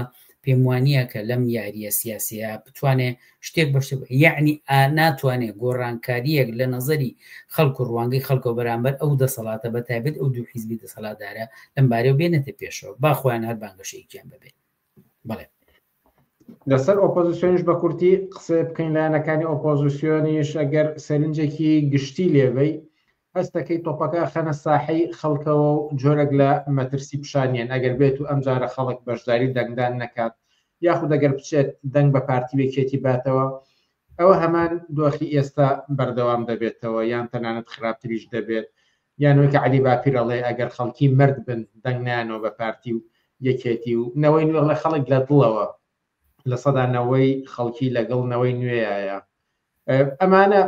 پێم وانییە کە لەم یارییە سیاسیە بتوانێ شتێک بە شتێک یعنی ناتوانێ گۆڕانکارییەک لە نەزەری خەڵک و ڕوانگەی خەڵکەوە بەرامبەر ئەو دەسەڵاتە بە تایبەت ئەو دوو حیزبی دەسەڵاتدارە لەم بارەوە بێنێتە پێشەوە با خۆیان هەر بانگەشەیەکیان ببێ بەڵێ. لەسەر ئۆپۆزیسیۆنیش بە کورتی قسەیە بکەین لایەنەکانی ئۆپۆزیسیۆنیش ئەگەر سەرنجێکی گشتی لێبەی هەستەکەی تۆپەکە خەنە ساحەی خەڵکەوە و جۆرێک لە مەترسی پیشانیان ئەگەر بێت و ئەمجارە خەڵک بەشداری دەنگدان نەکات یاخود ئەگەر بچێت دەنگ بە پارتی و یەکێتی باتەوە ئەوە هەمان دۆخی ئێستا بەردەوام دەبێتەوە یان تەنانەت خراپتریش دەبێت یان وەک عەلی باپیر ئەڵێ ئەگەر خەڵکی مەرد بن دەنگ نایەنەوە بە پارتی و یەکێتی و نەوەی نوێ ئەڵێ خەڵک لە دڵەوە 90% خەڵکی لەگەڵ نەوەی نوێیە ئەمانە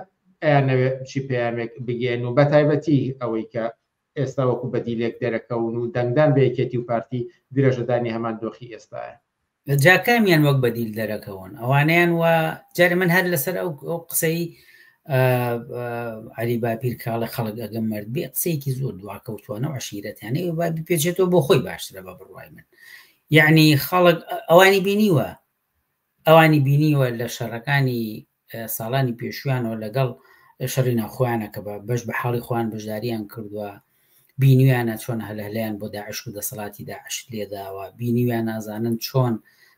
ئەیانەوێ چی پەیامێک بگەن و بەتایبەتی ئەوەی کە ئێستا وەکو بەدیلێک دەرەکەون و دەنگدان بە یەکێتی و پارتی درێژەدانی هەمان دۆخی ئێستایە. جا کامیان وەک بەدیل دەرەکەون ئەوانەیان وە جارێ من هەر لەسەر ئەو ئەو قسەی علی باپیر کاڵە خەڵک ئەگەم مرد بێ قسەیەکی زۆر دواکەوتوانە و عشیرەتیانە با بپێچێتەوە بۆ خۆی باشترە بە بڕوای من یعنی خەڵک ئەوانی بینیوە ئەوانی بینیوە لە شەڕەکانی ساڵانی پێشویانەوە لەگەڵ شەڕی ناوخۆیانە کە بە بەش بە حاڵی خۆیان بەشداریان کردووە بینیویانە چۆن هەلهەلەیان بۆ داعش و دەسەڵاتی داعش لێداوە بینیویان نازانن چۆن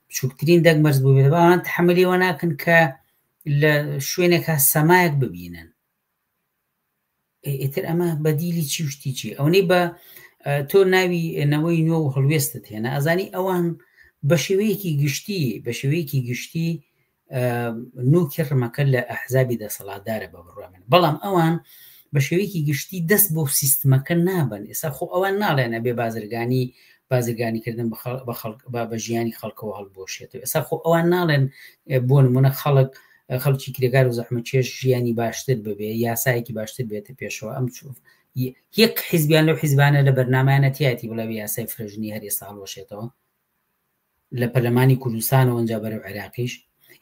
بچووکترین دەنگ بەرز بوو بەوان تحملیەوە ناکەن کە لە شوێنێکا سەمایەک ببینن ئیتر ئەمە بەدیلی چی و شتی چی ئەوەی بە تۆ ناوی نەوەی نوێ و هەڵوێستت هێنا ئەزانی ئەوان بە شێوەیەکی گشتی بە شێوەیەکی گشتی نوکی ڕمەکە لە ئەحزابی دەسەڵاتدارە بە بڕوا من بەڵام ئەوان بە شێوەیەکی گشتی دەست بۆ سیستمەکە نابن ئێستا خۆ ئەوان ناڵێن ئەبێ بازرگانی بازرگانیکردن بە خەڵک بە ژیانی خەڵکەوە هەڵبۆشێتەوە ئێستا خۆ ئەوان ناڵێن بۆ نمونە خەڵک خەڵکی کرێکار و زەحمەتکێش ژیانی باشتر ببێ یاسایەکی باشتر بێتە پێشەوە ئەم چوف یەک حیزبیان لەو حیزبانە لە بەرنمایانە تیاتی بڵێ یاسای فرەژنی هەر ئێستا هەڵوەشێتەوە لە پەرلەمانی کوردستانەوە ئەنجا بەرەو عێراقیش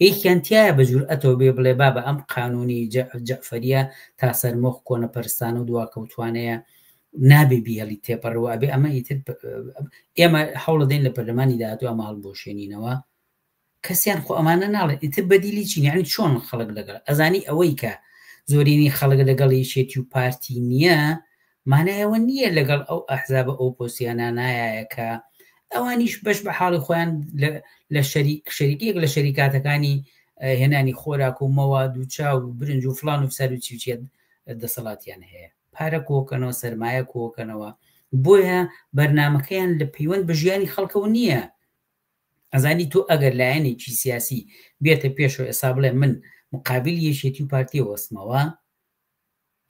یەکیان تایە بە جورئەتەوە بێ بڵێ بابە ئەم قانونی جەعفەریە تا سەرمۆخ کۆنەپەرستانە و دواکەوتوانەیە نابێ بیهێڵی تێپەڕەوە ئەبێ ئەمە ئیتر ئێمە هەوڵەدەین لە پەرلەمانی داهاتوو ئەمە هەڵبۆشێنینەوە کەسیان خۆ ئەمانە ناڵێن ئیتر بەدیلی چین یعنی چۆن خەڵک لەگەڵ ئەزانی ئەوەی کە زۆرینەی خەڵک لەگەڵ یەکێتی و پارتی نییە مانایەوە نییە لەگەڵ ئەو ئەحزابە ئۆپۆسیانە نایە کە ئەوانیش بەش بە حاڵی خۆیان لە شەریک شەریکێک لە شەریکاتەکانی هێنانی خۆراک و مەواد و چاو و برنج و فلان و فسار و چیچیە دەسەڵاتیان هەیە پارە کۆکەنەوە سەرمایە کۆکەنەوە بۆیە بەرنمەکەیان لە پەیوەند بە ژیانی خەڵکەوە نییە ئەزانی تۆ ئەگەر لایەنێکی سیاسی بێتە پێشەوە ئێستا بڵێ من مقابلی یەکێتی و پارتی وەستمەوە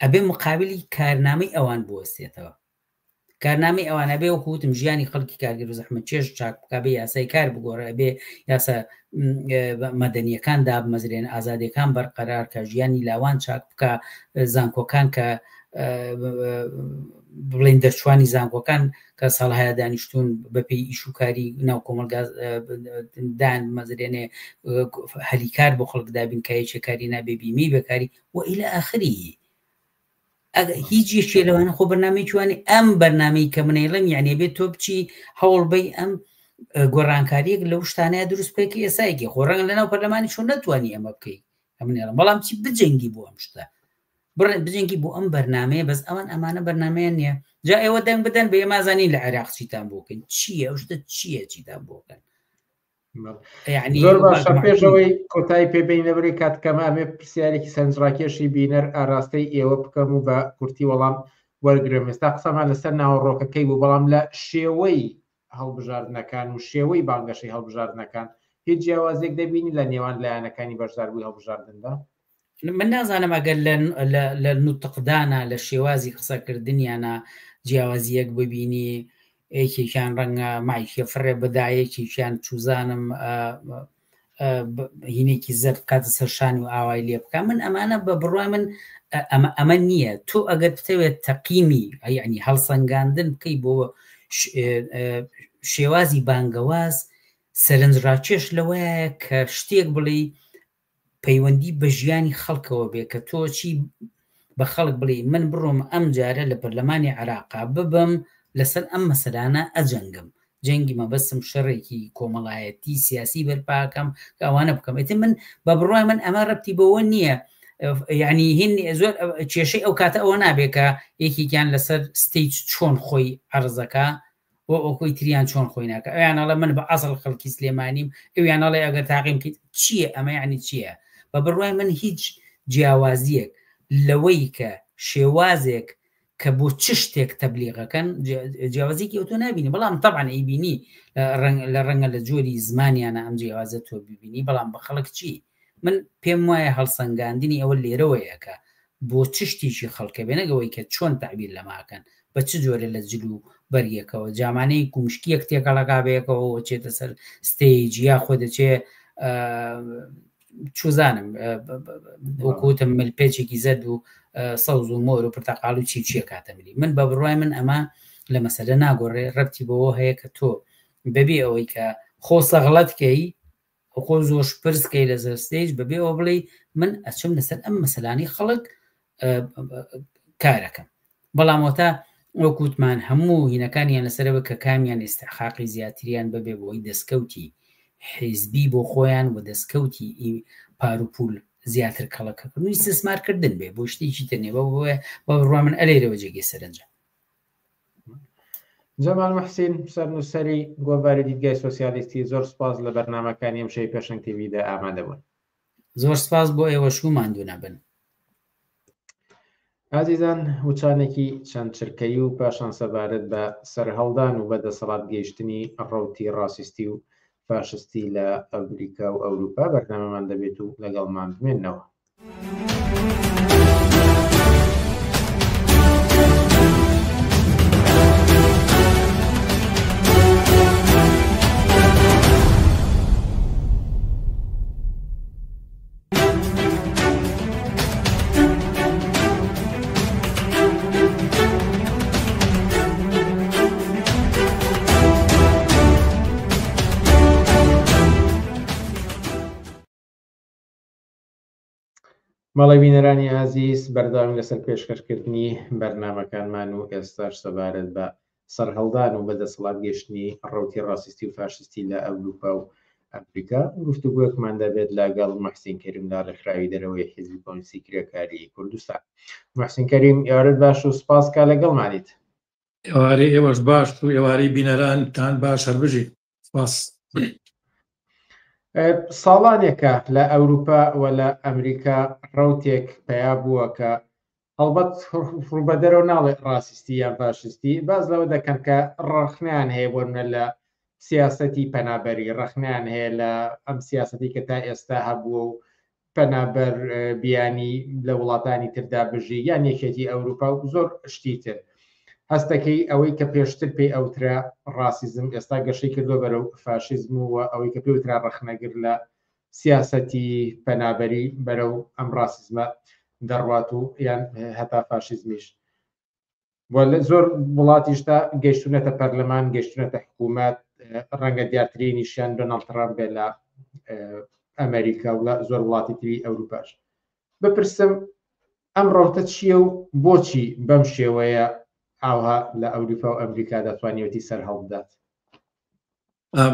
ئەبێ مقابلی کارنامەی ئەوان بوەستێتەوە کارنامەی ئەوان ئەبێ وەکو وتم ژیانی خەڵکی کارگەر و زەحمەت چێژ چاک بکا بێ یاسای کار بگۆڕێ ئەبێ یاسا مەدەنیەکان دابمەزرێن ئازادیەکان بەرقەرار کە ژیانی لاوان چاک بکا زانکۆکان کە بڵێن دەرچوانی زانکۆکان کە ساڵهایە دانیشتون بەپێی ئیش و کاری ناو کۆمەلگا دان مەزرێنێ هەلیکار بۆ خەڵک دابین کە یەکێ کاری نابێ بیمەی بەکاری و ئیلە ئاخری هیچ یەکێ لەوانە خۆ بەرنامەی جوانی ئەم بەرنمەی کە منەیڵم یعنی بێت تۆ بچی هەوڵ بەی ئەم گۆڕانکاریەک لەو شتانەیە دروست بکەی کە ئێسایەکی خۆ ڕەنگە لەناو پەرلەمانی چۆن نەتوانی ئەمە بکەی ئەمنێڵم بەڵام چی بجەنگی بۆ ئەم شتە بڕێ بجەنگی بۆ ئەم بەرنمەیە بەس ئەوان ئەمانە بەرنمەیان نییە جا ئێوە دەنگ بدەن بە ئێمازانین لە عێراق چیتان بۆکەن چییە ئەو شتە چییە چیتان بۆکەن زۆر باشە پێشەوەی کۆتایی پێبین لەبەری کات کەمە ئەمێ پرسیارێکی سەرنجڕاکێشی بینەر ئاراستەی ئێوە بکەم و بە کورتی وەڵام وەرگرم ئێستا قسەمان لەسەر ناوەڕۆکەکەی بوو بەڵام لە شێوەی هەڵبژاردنەکان و شێوەی بانگەشەی هەڵبژاردنەکان هیچ جیاوازێک دەبینی لە نێوان لایەنەکانی بەشداربووی هەڵبژاردندا؟ من نازانم ئەگەر لە نوتقدانە لە شێوازی قسەکردنیانە جیاوازیەک ببینی یەکێکیان ڕەنگە مایکێ فڕێ بدا یەکێکیان چوزانم هینێکی زەرد بکاتە سەر شانی و ئاوای لێ بکە من ئەمانە بە بڕای من ئەمە ئەمە نییە تۆ ئەگەر بتەوێت تەقیمی یعنی هەڵسەنگاندن بکەی بۆ شێوازی بانگەواز سەرنجڕاکێش لەوەیە کە شتێک بڵێ پەیوەندی بە ژیانی خەڵکەوە بێ کە تۆ چی بە خەڵک بڵێی من بڕۆم ئەم جارە لە پەرلەمانی عێراقا ببم لەسەر ئەم مەسەلانە ئەجەنگم جەنگی مەبەستم شەڕێکی کۆمەڵایەتی سیاسی بەرپاکەم کە ئەوانە بکەم ئیتر من بە بڕوای من ئەمە ڕەبتی بەوە نییە یعنی هین زۆر کێشەی ئەو کاتە ئەوە نابێ کە یەکێکیان لەسەر ستیج چۆن خۆی عەرزەکە بۆ ئۆکۆی تریان چۆن خۆی ناکە ئەویان ئەڵێ من بە ئەسڵ خەڵکی سلێمانیم ئەویان ئەڵێ ئەگەر تاقیم کرد چییە ئەمە یعنی چییە بە بڕوای من هیچ جیاوازیەک لەوەی کە شێوازێک کە بۆ چ شتێک تەبلیغەکەن جیاوازیکی ئەو تۆ نبینی بەڵام طبعا ئەیبینی لە ڕەنگە لە جۆری زمانیانە ئەم جیاوازە تۆ ببینی بەڵام بە خەڵک چی من پێم وایە هەڵسەنگاندنی ئەوە لێرەوەیە کە بۆ چ شتێکی خەڵکە بێ نەک ئەوەی کە چۆن تەعبیر لەمە ئەکەن بە چ جۆرە لە جل و بەرگێکەوە جامانەی کومشکیەک تێکەڵەکا بەیەکەوە و چێتە سەر ستەیج یاخۆ دەچێ چوزانم وەکوتم ملپێچێکی زەرد و سەوز و مۆر و پرتەقاڵ و چی چیە کاتە ملی من بە بڕوای من ئەمە لە مەسەلە ناگۆڕێ ڕەبتی بەوە هەیە کە تۆ بەبێ ئەوەی کە خۆ سەغڵەت کەی خۆ زۆر پرس کەی لەسەر ستەیج بەبێ ئەوە بڵێ من ئەچم لەسەر ئەم مەسەلانی خەڵک کارەکەم بەڵام وەتا وەکوتمان هەموو هینەکانیان لەسەرەوە کە کامیان ئێستحقاقی زیاتریان ببێ بۆی دەستکەوتی حیزبی بۆ خۆیان و دەستکەوتی پاروپول زیاتر کەڵەکەکردن و ئیستثمارکردن بێ بۆ شتێکی تر نیە بە بڕوا من ئەلێرەوە جێگەی سەرنجە. جەمال موحسین، سەرنووسەری گۆڤاری دیدگای سۆسیالیستی، زۆر سوپاس لە بەرنامەکانی ئەمشەوی پێشەنگ تیڤیدا ئامادە بوون. زۆر سپاس بۆ ئێوەش و ماندوو نەبن. ئازیزان وچانێکی چەند چرکەیی و پاشان سەبارەت بە سەرهەڵدان و بە دەسەڵات گەیشتنی ڕەوتی ڕاسیستی و فاشستی لە ئەمریکا و ئەوروپا بەرنامەمان دەبێت و لەگەڵمان بمێنەوە. بەڵێ بینەرانی ئازیز بەردەوامی لەسەر پێشکەشکردنی بەرنامەکانمان و ئێستاش سەبارەت بە سەرهەڵدان و بەدەسەڵات گەشتنی ڕەوتی ڕاسیستی و فاشستی لە ئەوروپا و ئەمریکا گفتوگۆیەکمان دەبێت لەگەڵ محسین کەریم لە ڕێکخراوی دەرەوەی حیزبی کۆمۆنیستی کرێکاری کوردستان. محسین کەریم ئێوارەت باش و سپاس کا لەگەڵمانیت. ئێوارەی ئێوەش باش و ئێوارەی بینەرانتان باش هەربژین. سپاس. ساڵانێکە لە ئەوروپا و لە ئەمریکا ڕەوتێک پەیا بووە کە هەڵبەت ڕووبەدەرەوە ناڵێ ڕاسیستی یان فاشیستی، باس لەوە دەکەن کە ڕەخنەیان هەیە بۆ نمونە لە سیاسەتی پەنابەری، ڕەخنەیان هەیە لە ئەم سیاسەتی کە تا ئێستا هەبووە و پەنابەر بیانی لە وڵاتانی تردا بژی یان یەکێتی ئەوروپا و زۆر شتی تر. هەستەکەی ئەوەی کە پێشتر پێی ئەوترا ڕاسیزم ئێستا گەشەی کردووە بەرەو فاشیزم و ئەوەی کە پێی وترا ڕەخنەگر لە سیاسەتی پەنابەری بەرەو ئەم ڕاسیزمە دەڕوات و یان هەتا فاشیزمیش. و لە زۆر وڵاتیشدا گەیشتونەتە پەرلەمان، گەیشتونەتە حکوومەت، ڕەنگە دیارترینیشیان دۆناڵد ترامپ بێ لە ئەمریکا و لە زۆر وڵاتی تری ئەوروپاش. بپرسم ئەم ڕەوتە چییە و بۆچی بەم شێوەیە ئاوها لە ئەوروپا و ئەمریکادا توانیوەتی سەر هەڵبدات؟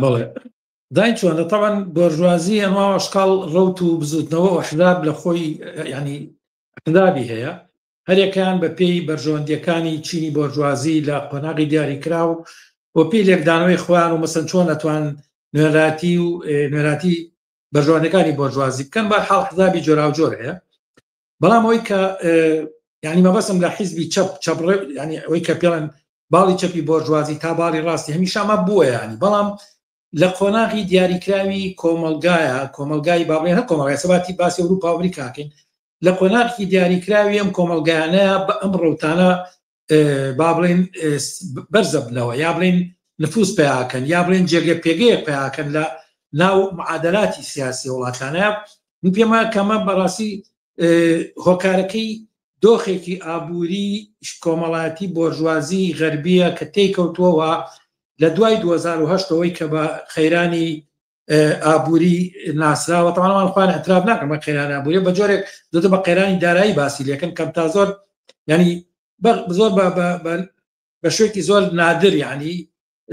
بەڵێ دای چۆنە تەبعەن بۆرژوازی ئەنوا ئەشکاڵ ڕەوت و بزوتنەوە و ئەحزاب لە خۆی ینی ئەحزابی هەیە هەرێکیان بە پێی بەرژەوەندیەکانی چینی بۆرژوازی لە قۆناغی دیاریکراو و پێی لێکدانەوەی خۆیان و مەسەن چۆن ئەتوان نوێنەراتی و نوێنەراتی بەرژەوەندەکانی بۆرژوازی بکەن بە حاڵ حزابی جۆراوجۆر هەیە بەڵام ئەوەی کە ینی مەبەسم لە حیزبی چەپ چەپ ینی ئەوەی کە پێڵەن باڵی چەپی بۆرژوازی تا باڵی ڕاستی هەمیشە ئەمە بووە ینی بەڵام لە قۆناغی دیاریکراوی کۆمەلگایە کۆمەلگای باڵێن هەر کۆمەڵگای سەباتی باسی ئەوروپا و ئەمریکاکەین لە قۆناغی دیاریکراوی ئەم کۆمەلگایانەیە بە ئەم ڕوتانە با بڵێن بەرزە بنەوە یا بڵێن نفوس پیاکەن یا بڵێن جێگە پێگەیەک پیاکەن لە ناو معادلاتی سیاسی وڵاتانە. من پێم وایە کەمە بەڕاستی هۆکارەکەی دۆخێکی ئابووری کۆمەڵایەتی بۆرژوازی غەربیە کە تێیکەوتووەوە لە دوای 2008ەوەی کە بە قەیرانی ئابووری ناسراوە. تەوان ئەوان خۆیان اعتراف ناکەن بە قەیران ئابووری، بە جۆرێک دەدە بە قەیرانی دارایی باسی لێکن کەم تا زۆر، ینی زۆر بە شوێکی زۆر نادر، ینی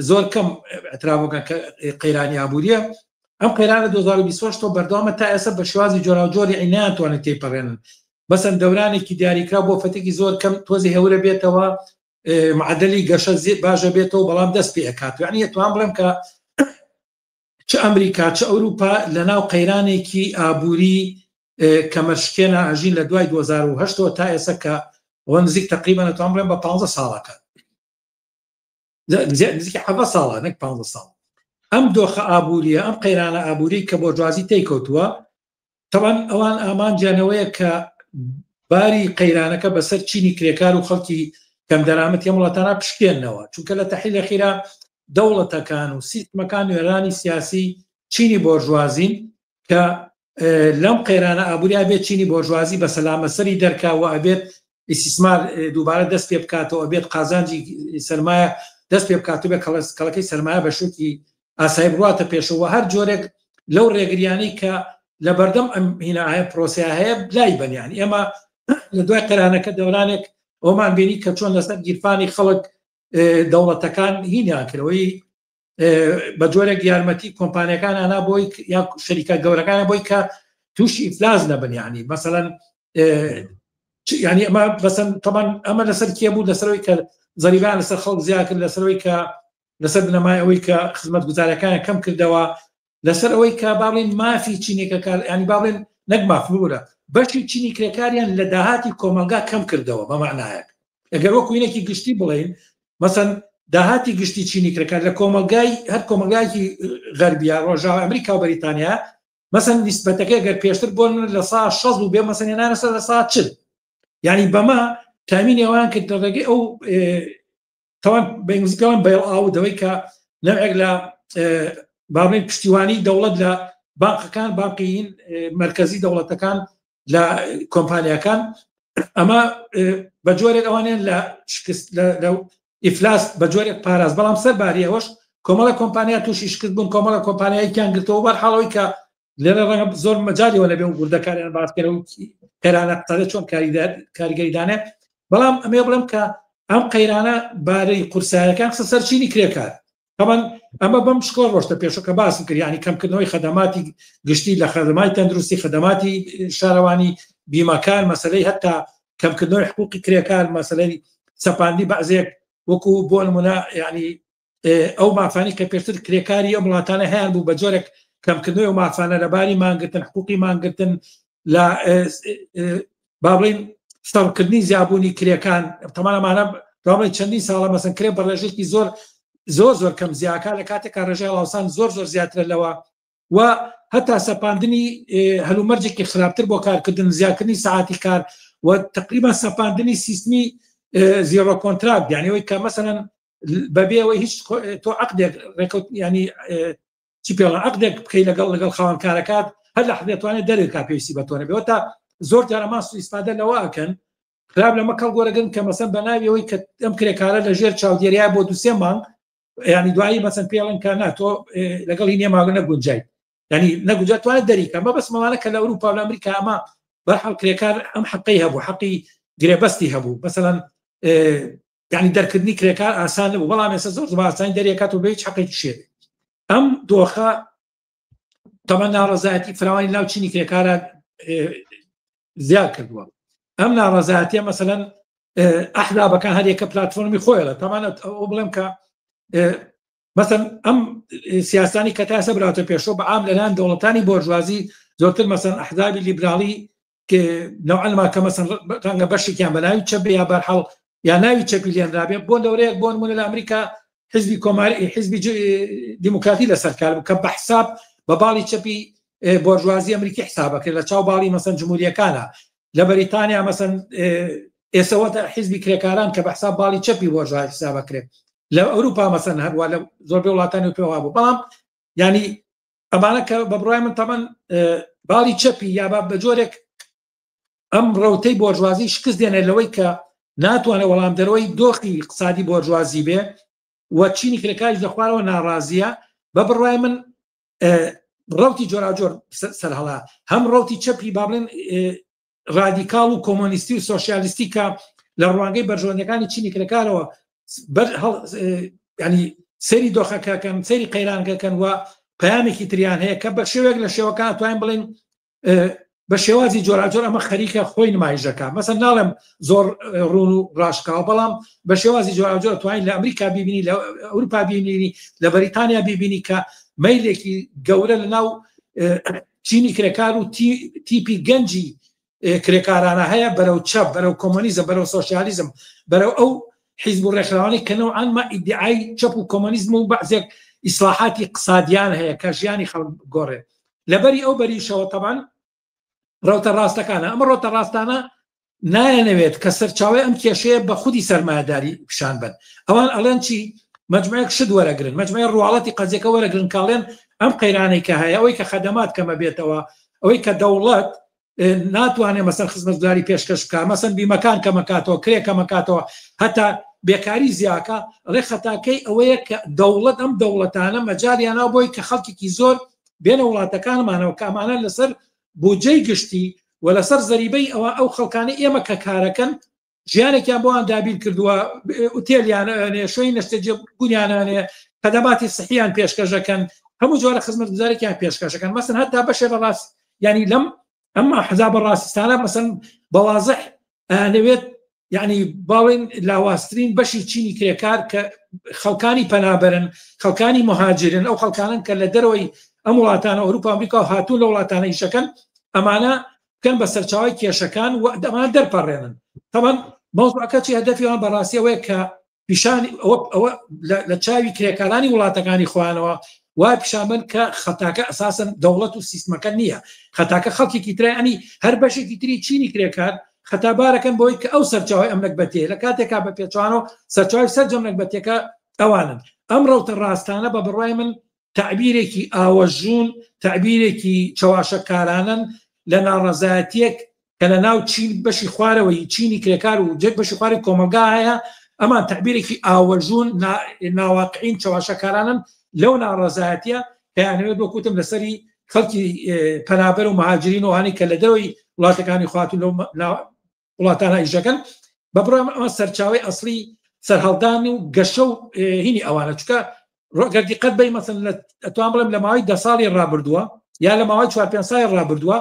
زۆر کەم اعترافەکە کە قەیرانی ئابووریە. ئەم قەیرانە 2028 تۆ بەردەوامە تا ئێستا بە شێوازی جۆراوجۆری عینایان توانێت تێپەڕێنن. بەسەن دەورانێکی دیاریکراو بۆ فەتێکی زۆر کەم تۆزی هێورە بێتەوە، معدلی گەشە باشە بێتەوە، بەڵام دەست پێ ئەکات. یعنی ئەتوان بڵێم کە چ ئەمریکا چ ئەوروپا لە ناو قەیرانێکی ئابووری کەمەرشکێنە ئەژین لە دوای 2008ەوە تا ئێستا کە ئەوە نزیک تقریبا ئەتوان بڵێم بە 15 ساڵەکە، نزیکی 17 ساڵە نەک 15 ساڵ. ئەم دۆخە ئابووریە، ئەم قەیرانە ئابووری کە بۆرژوازی تێیکەوتووە، تەبعەن ئەوان ئامانجیانەوەیە کە باری قەیرانەکە بەسەر چینی کرێکار و خەڵکی کەم دەرامەتی ئەم وڵاتانە پشکێنەوە، چونکە لە تەحلیل ئەخیرا دەوڵەتەکان و سیستمەکان نوێنەرانی سیاسی چینی بۆرژوازین کە لەم قەیرانە ئابووریا بێت چینی بۆرژوازی بە سەلامە سەری دەرکا و ئەبێت ئیسیسمار دووبارە دەست پێ بکاتەوە، ئەبێت قازانجی سەرمایە دەست پێ بکاتەوە، بێت کەڵەکەی سەرمایە بە شوکی ئاسایی بڕاتە پێشەوە. هەر جۆرێک لەو ڕێگریانەی کە لە بەردەم ئەم هینە ئایا پرۆسیا هەیە لای بەنیان. ئێمە لە دوای قەرانەکە دەورانێک ئەومان بینی کە چۆن لەسەر گیرفانی خەڵک دەوڵەتەکان هینیان کردەوەی بە جۆرێک یارمەتی کۆمپانیەکان ئانا بۆی یا شەریکە گەورەکانە بۆی کە تووشی ئیفلاس نەبن. ینی مەسەلەن ینی ئەمە بەسەن تەمان ئەمە لەسەر کێ بوو؟ لەسەرەوەی کە زەریبان لەسەر خەڵک زیاد کرد، لەسەرەوەی کە لەسەر بنەمای ئەوەی کە خزمەتگوزارەکان کەم کردەوە، لەسەر ئەوەی کە با بڵێن مافی چینێکەکان، ینی با بڵێن نەک ماف ببورە، بەشی چینی کرێکاریان لە داهاتی کۆمەڵگا کەم کردەوە. بە معنایەک ئەگەر وەکو وینێکی گشتی بڵێین، مەسەن داهاتی گشتی چینی کرێکار لە کۆمەڵگای هەر کۆمەڵگایەکی غەربیا ڕۆژاوا ئەمریکا و بەریتانیا، مەسەن نیسبەتەکەی ئەگەر پێشتر بۆ لە سا 60 بوو بێ، مەسەن هێنانە سەر لە سا 40. یعنی بەمە تامینی ئەوان کرد لە ڕێگەی ئەو تەوان بە ئینگلیزی پێڵێن بەیڵ ئاوت، ئەوەی کە نەوعێک لە با بڵێین پشتیوانی دەوڵەت لە بانقەکان، بانقی مەرکەزی دەوڵەتەکان لە کۆمپانیاکان، ئەمە بە جۆرێک ئەوانیان لە شکست لە ئیفلاس بە جۆرێک پاراست. بەڵام سەر باری ئەوەش کۆمەڵە کۆمپانیا تووشی شکست بوون، کۆمەڵە کۆمپانیایەکیان گرتەوە. بەر حاڵەوەی کە لێرە ڕەنگە زۆر مەجالیەوە نەبێ و وردەکاریان باس بکەن و قەیرانە قسەکە چۆن کاریگەری دانێ، بەڵام ئەمێ بڵێم کە ئەم قەیرانە بارەی قورسایەکان قسە سەر چینی کرێکار. طبعا ئەمە بەم شکۆ ڕۆشتە پێشە کە باسم کرد، یعنی کەمکردنەوەی خەدەماتی گشتی لە خەدەماتی تەندروستی، خەدەماتی شارەوانی، بیمەکان، مەسلەی هەتا کەمکردنەوەی حقوقی کرێکار، مەسلەی سەپاندنی بەعزێک وەکو بۆ نمونە یعنی ئەو مافانی کە پێشتر کرێکاری ئەم وڵاتانە هەیان بوو، بە جۆرێک کەمکردنەوەی ئەو مافانە لە باری مانگرتن، حقوقی مانگرتن، لە با بڵین سەڕکردنی زیابوونی کرێکان. تەمان ئەمانە با بڵێین چەندین ساڵە مەسەن کرێ بە ڕێژێکی زۆر زۆر زۆر کەم زیاکە، لە کاتێکا ڕێژەی هەڵاوسان زۆر زۆر زیاترە لەوە، و هەتا سەپاندنی هەلومەرجێکی خراپتر بۆ کارکردن، زیادکردنی سەعاتی کار و تقریبا سەپاندنی سیستمی زیرۆ کۆنتراکت، یعنی ئەوەی کە مەسەلەن بەبێ ئەوەی هیچ تۆ عقدێک ڕێکەوت، ینی چی پێڵە عقدێک بکەی لەگەڵ خاوەنکارەکات، هەر لە حدێتوانێت دەرێک کا پێویستی بە تۆ نەبێ. تا زۆر جارەمان سوئیسفادە لەوە ئەکەن. خراپ لەمە کەڵک وەرەگرن کە مەسەن بە ناوی ئەوەی کە ئەم کرێکارە لە ژێر چاودێریا بۆ دوسێ مانگ ینی دوایی مەسەن پێڵن کە نا تۆ لەگەڵی نێماگە نەگونجای ینی نەگونجا توانێت دەریکە مە بەس مەوانە کە لە ئەوروپا و لە ئەمریکا ئەمە بەرحاڵ کرێکار ئەم حەقەی هەبوو حەقی گرێبەستی هەبوو مەسەلەن ینی دەرکردنی کرێکار ئاسان نەبوو بەڵام ئێستا زۆر زۆر ئاسانی دەریەکات و بە هیچ حەقێکی شێ ئەم دۆخە تەمە ناڕەزایەتی فراوانی ناو چینی کرێکارە زیاد کردووە ئەم ناڕەزایەتیە مەسەلەن ئەحزابەکان هەریەکە پلتفۆرمی خۆیە لە تەمانەت ئەو بڵێم کە مەسەن ئەم سیاسانی کە تاسە براتە پێشۆ بە عام لەلایەن دەوڵەتانی بۆرژوازی زۆرتر مەسەن ئەحزابی لیبراڵی نەوعلما کە مەسەن ڕەنگە بەشێکیان بە ناوی چەپ یا بەرحاڵ یا ناوی چەپی لێنرابێ بۆ دەورەیەک بۆ نمونە لە ئەمریکا حزبی کۆماری حزبی دیموکراتی لەسەر کار بوو کە بە حساب بە باڵی چەپی بۆرژوازی ئەمریکی حسابەکرێت لە چاو باڵی مەسەن جمهوریەکانە لە بەریتانیا مەسەن ئێسەوە حزبی کرێکاران کە بە حساب باڵی چەپی بۆرژوازی حسابەکرێت لە ئەوروپا مەسەن هەروە لە زۆربەی وڵاتانی پێوا بوو بەڵام ینی ئەمانە کە بە بڕای من تەمەن باڵی چەپی یا بە جۆرێک ئەم ڕەوتەی بۆرژوازی شکست دێنێت لەوەی کە ناتوانێت وەڵامدەرەوەی دۆخی اقتصادی بۆرژوازی بێ و چینی کرێکاریش لە خوارەوە ناڕازیە بە بڕای من ڕوتی جۆراجۆر سەرهەڵا هەم ڕوتی چەپی با بڵێن رادیکاڵ و کۆمۆنیستی و سۆسیالیستی کە لە ڕوانگەی بەرژەوەندەکانی چینی کرێکارەوە ینی سەری دۆخەکەکەن سەری قەیرانگەکەن و پەیامێکی تریان هەیە کە بە شێوەیەک لە شێوەکان توانین بڵێن بە شێوازی جۆراجۆر ئەمە خەریکە خۆی نمایشەکە مەسەن ناڵێم زۆر ڕون و ڕاشکاوە بەڵام بە شێوازی جۆراجۆر توانین لە ئەمریکا ببینی لە ئەوروپا بینی لە بەریتانیا ببینی کە مەیلێکی گەورە لە ناو چینی کرێکار و تیپی گەنجی کرێکارانە هەیە بەرەو چەپ بەرەو کۆمۆنیزم بەرەو سۆسیالیزم بەرەو ئەو حیزب و ڕێکخراوانی کە نەوعان ما ئیدعای چەپ و کۆمۆنیزم و بەعزێک ئیسلاحاتی اقتصادیان هەیە کە ژیانی خەڵک گۆڕێ لەبەری ئەو بەریشەوە تەبان ڕەوتە ڕاستەکانە ئەمە ڕەوتە ڕاستانە نایەنەوێت کە سەرچاوی ئەم کێشەیە بە خودی سەرمایەداری پیشان بن ئەوان ئەڵێن چی مجموعەیەک شت وەرەگرن مجموعەی ڕواڵەتی قەزیەکە وەرەگرن کاڵێن ئەم قەیرانەی کە هەیە ئەوەی کە خەدەمات کەمە بێتەوە ئەوەی کە دەوڵەت ناتوانێت مەسەر خزمەتگوزاری پێشکەش بکە مەسەن بیمەکان کەمەکاتەوە کرێ کەمەکاتەوە هەتا بێکاری زیاکە ئەڵێ خەتاکەی ئەوەیە کە دەوڵەت ئەم دەوڵەتانە مەجاریانە بۆی کە خەڵکێکی زۆر بێنە وڵاتەکانمانەوە کە ئەمانە لەسەر بودجەی گشتی و لەسەر زەریبەی ئەوە ئەو خەڵکانی ئێمە کە کارەکەن ژیانێکیان بۆیان دابین کردووە ئوتێلیانێ شوێنی نەشتەجێ بوونیانانێ خەدەماتی سحیان پێشکەشەکەن هەموو جۆرە خزمەتگوزارێکیان پێشکەشەکەن مەسن هەتا بەشێ لە ڕاست ینی لەم ئەم حەزابە ڕاستستانە مەسن بەوازح ئەیانەوێت یعنی باڵێن لاوازترین بەشی چینی کرێکار کە خەڵکانی پەنابەرن خەڵکانی مهاجرن ئەو خەڵکانن کە لە دەرەوەی ئەم وڵاتانە ئەوروپا ئەمریکا و هاتوون لە وڵاتانە ئیشەکەن ئەمانە بکەن بە سەرچاوی کێشەکان و ئەمانە دەرپەڕێنن تەبەن مەوزوعەکە چی هەدەفی ئەوان بەڕاستی ئەوەیە کە پیشانی ئەوە لە چاوی کرێکارانی وڵاتەکانی خۆیانەوە وا پیشان کە خەتاکە ئەساسن دەوڵەت و سیستمەکە نییە خەتاکە خەڵکێکی ترای ئەنی هەر بەشێکی تری چینی کرێکار خەتابارەکەن بۆی کە ئەو سەرچاوی ئەم نەگبەتێ لە کاتێکا بە پێچوانەوە سەرچاوی سەرجەم نەگبەتێکە ئەوانن ئەم ڕەوتە ڕاستانە بە بڕای من تەعبیرێکی ئاوەژوون تەعبیرێکی چەواشەکارانەن لە ناڕەزایەتیەک کە لە ناو چین بەشی خوارەوەی چینی کرێکار و جێک بەشی خواری کۆمەڵگا هەیە ئەمان تەعبیرێکی ئاوەژوون ناواقعین چەواشەکارانن لەو ناڕەزایەتیە کەیانەوێت بۆ کوتم لەسەری خەڵکی پەنابەر و مهاجرین و هانی کە لە دەرەوەی وڵاتەکانی خواتون لەو وڵاتانە ئیشەکەن بە بڕام ئەمە سەرچاوی ئەسلی سەرهەڵدان و گەشە و هینی ئەوانە چکە ڕۆگەر دیقەت بی مەسن ئەتوان بڵێم لە ماوەی دە ساڵی ڕابردووە یا لە ماوەی چوار پێ ساڵی ڕابردووە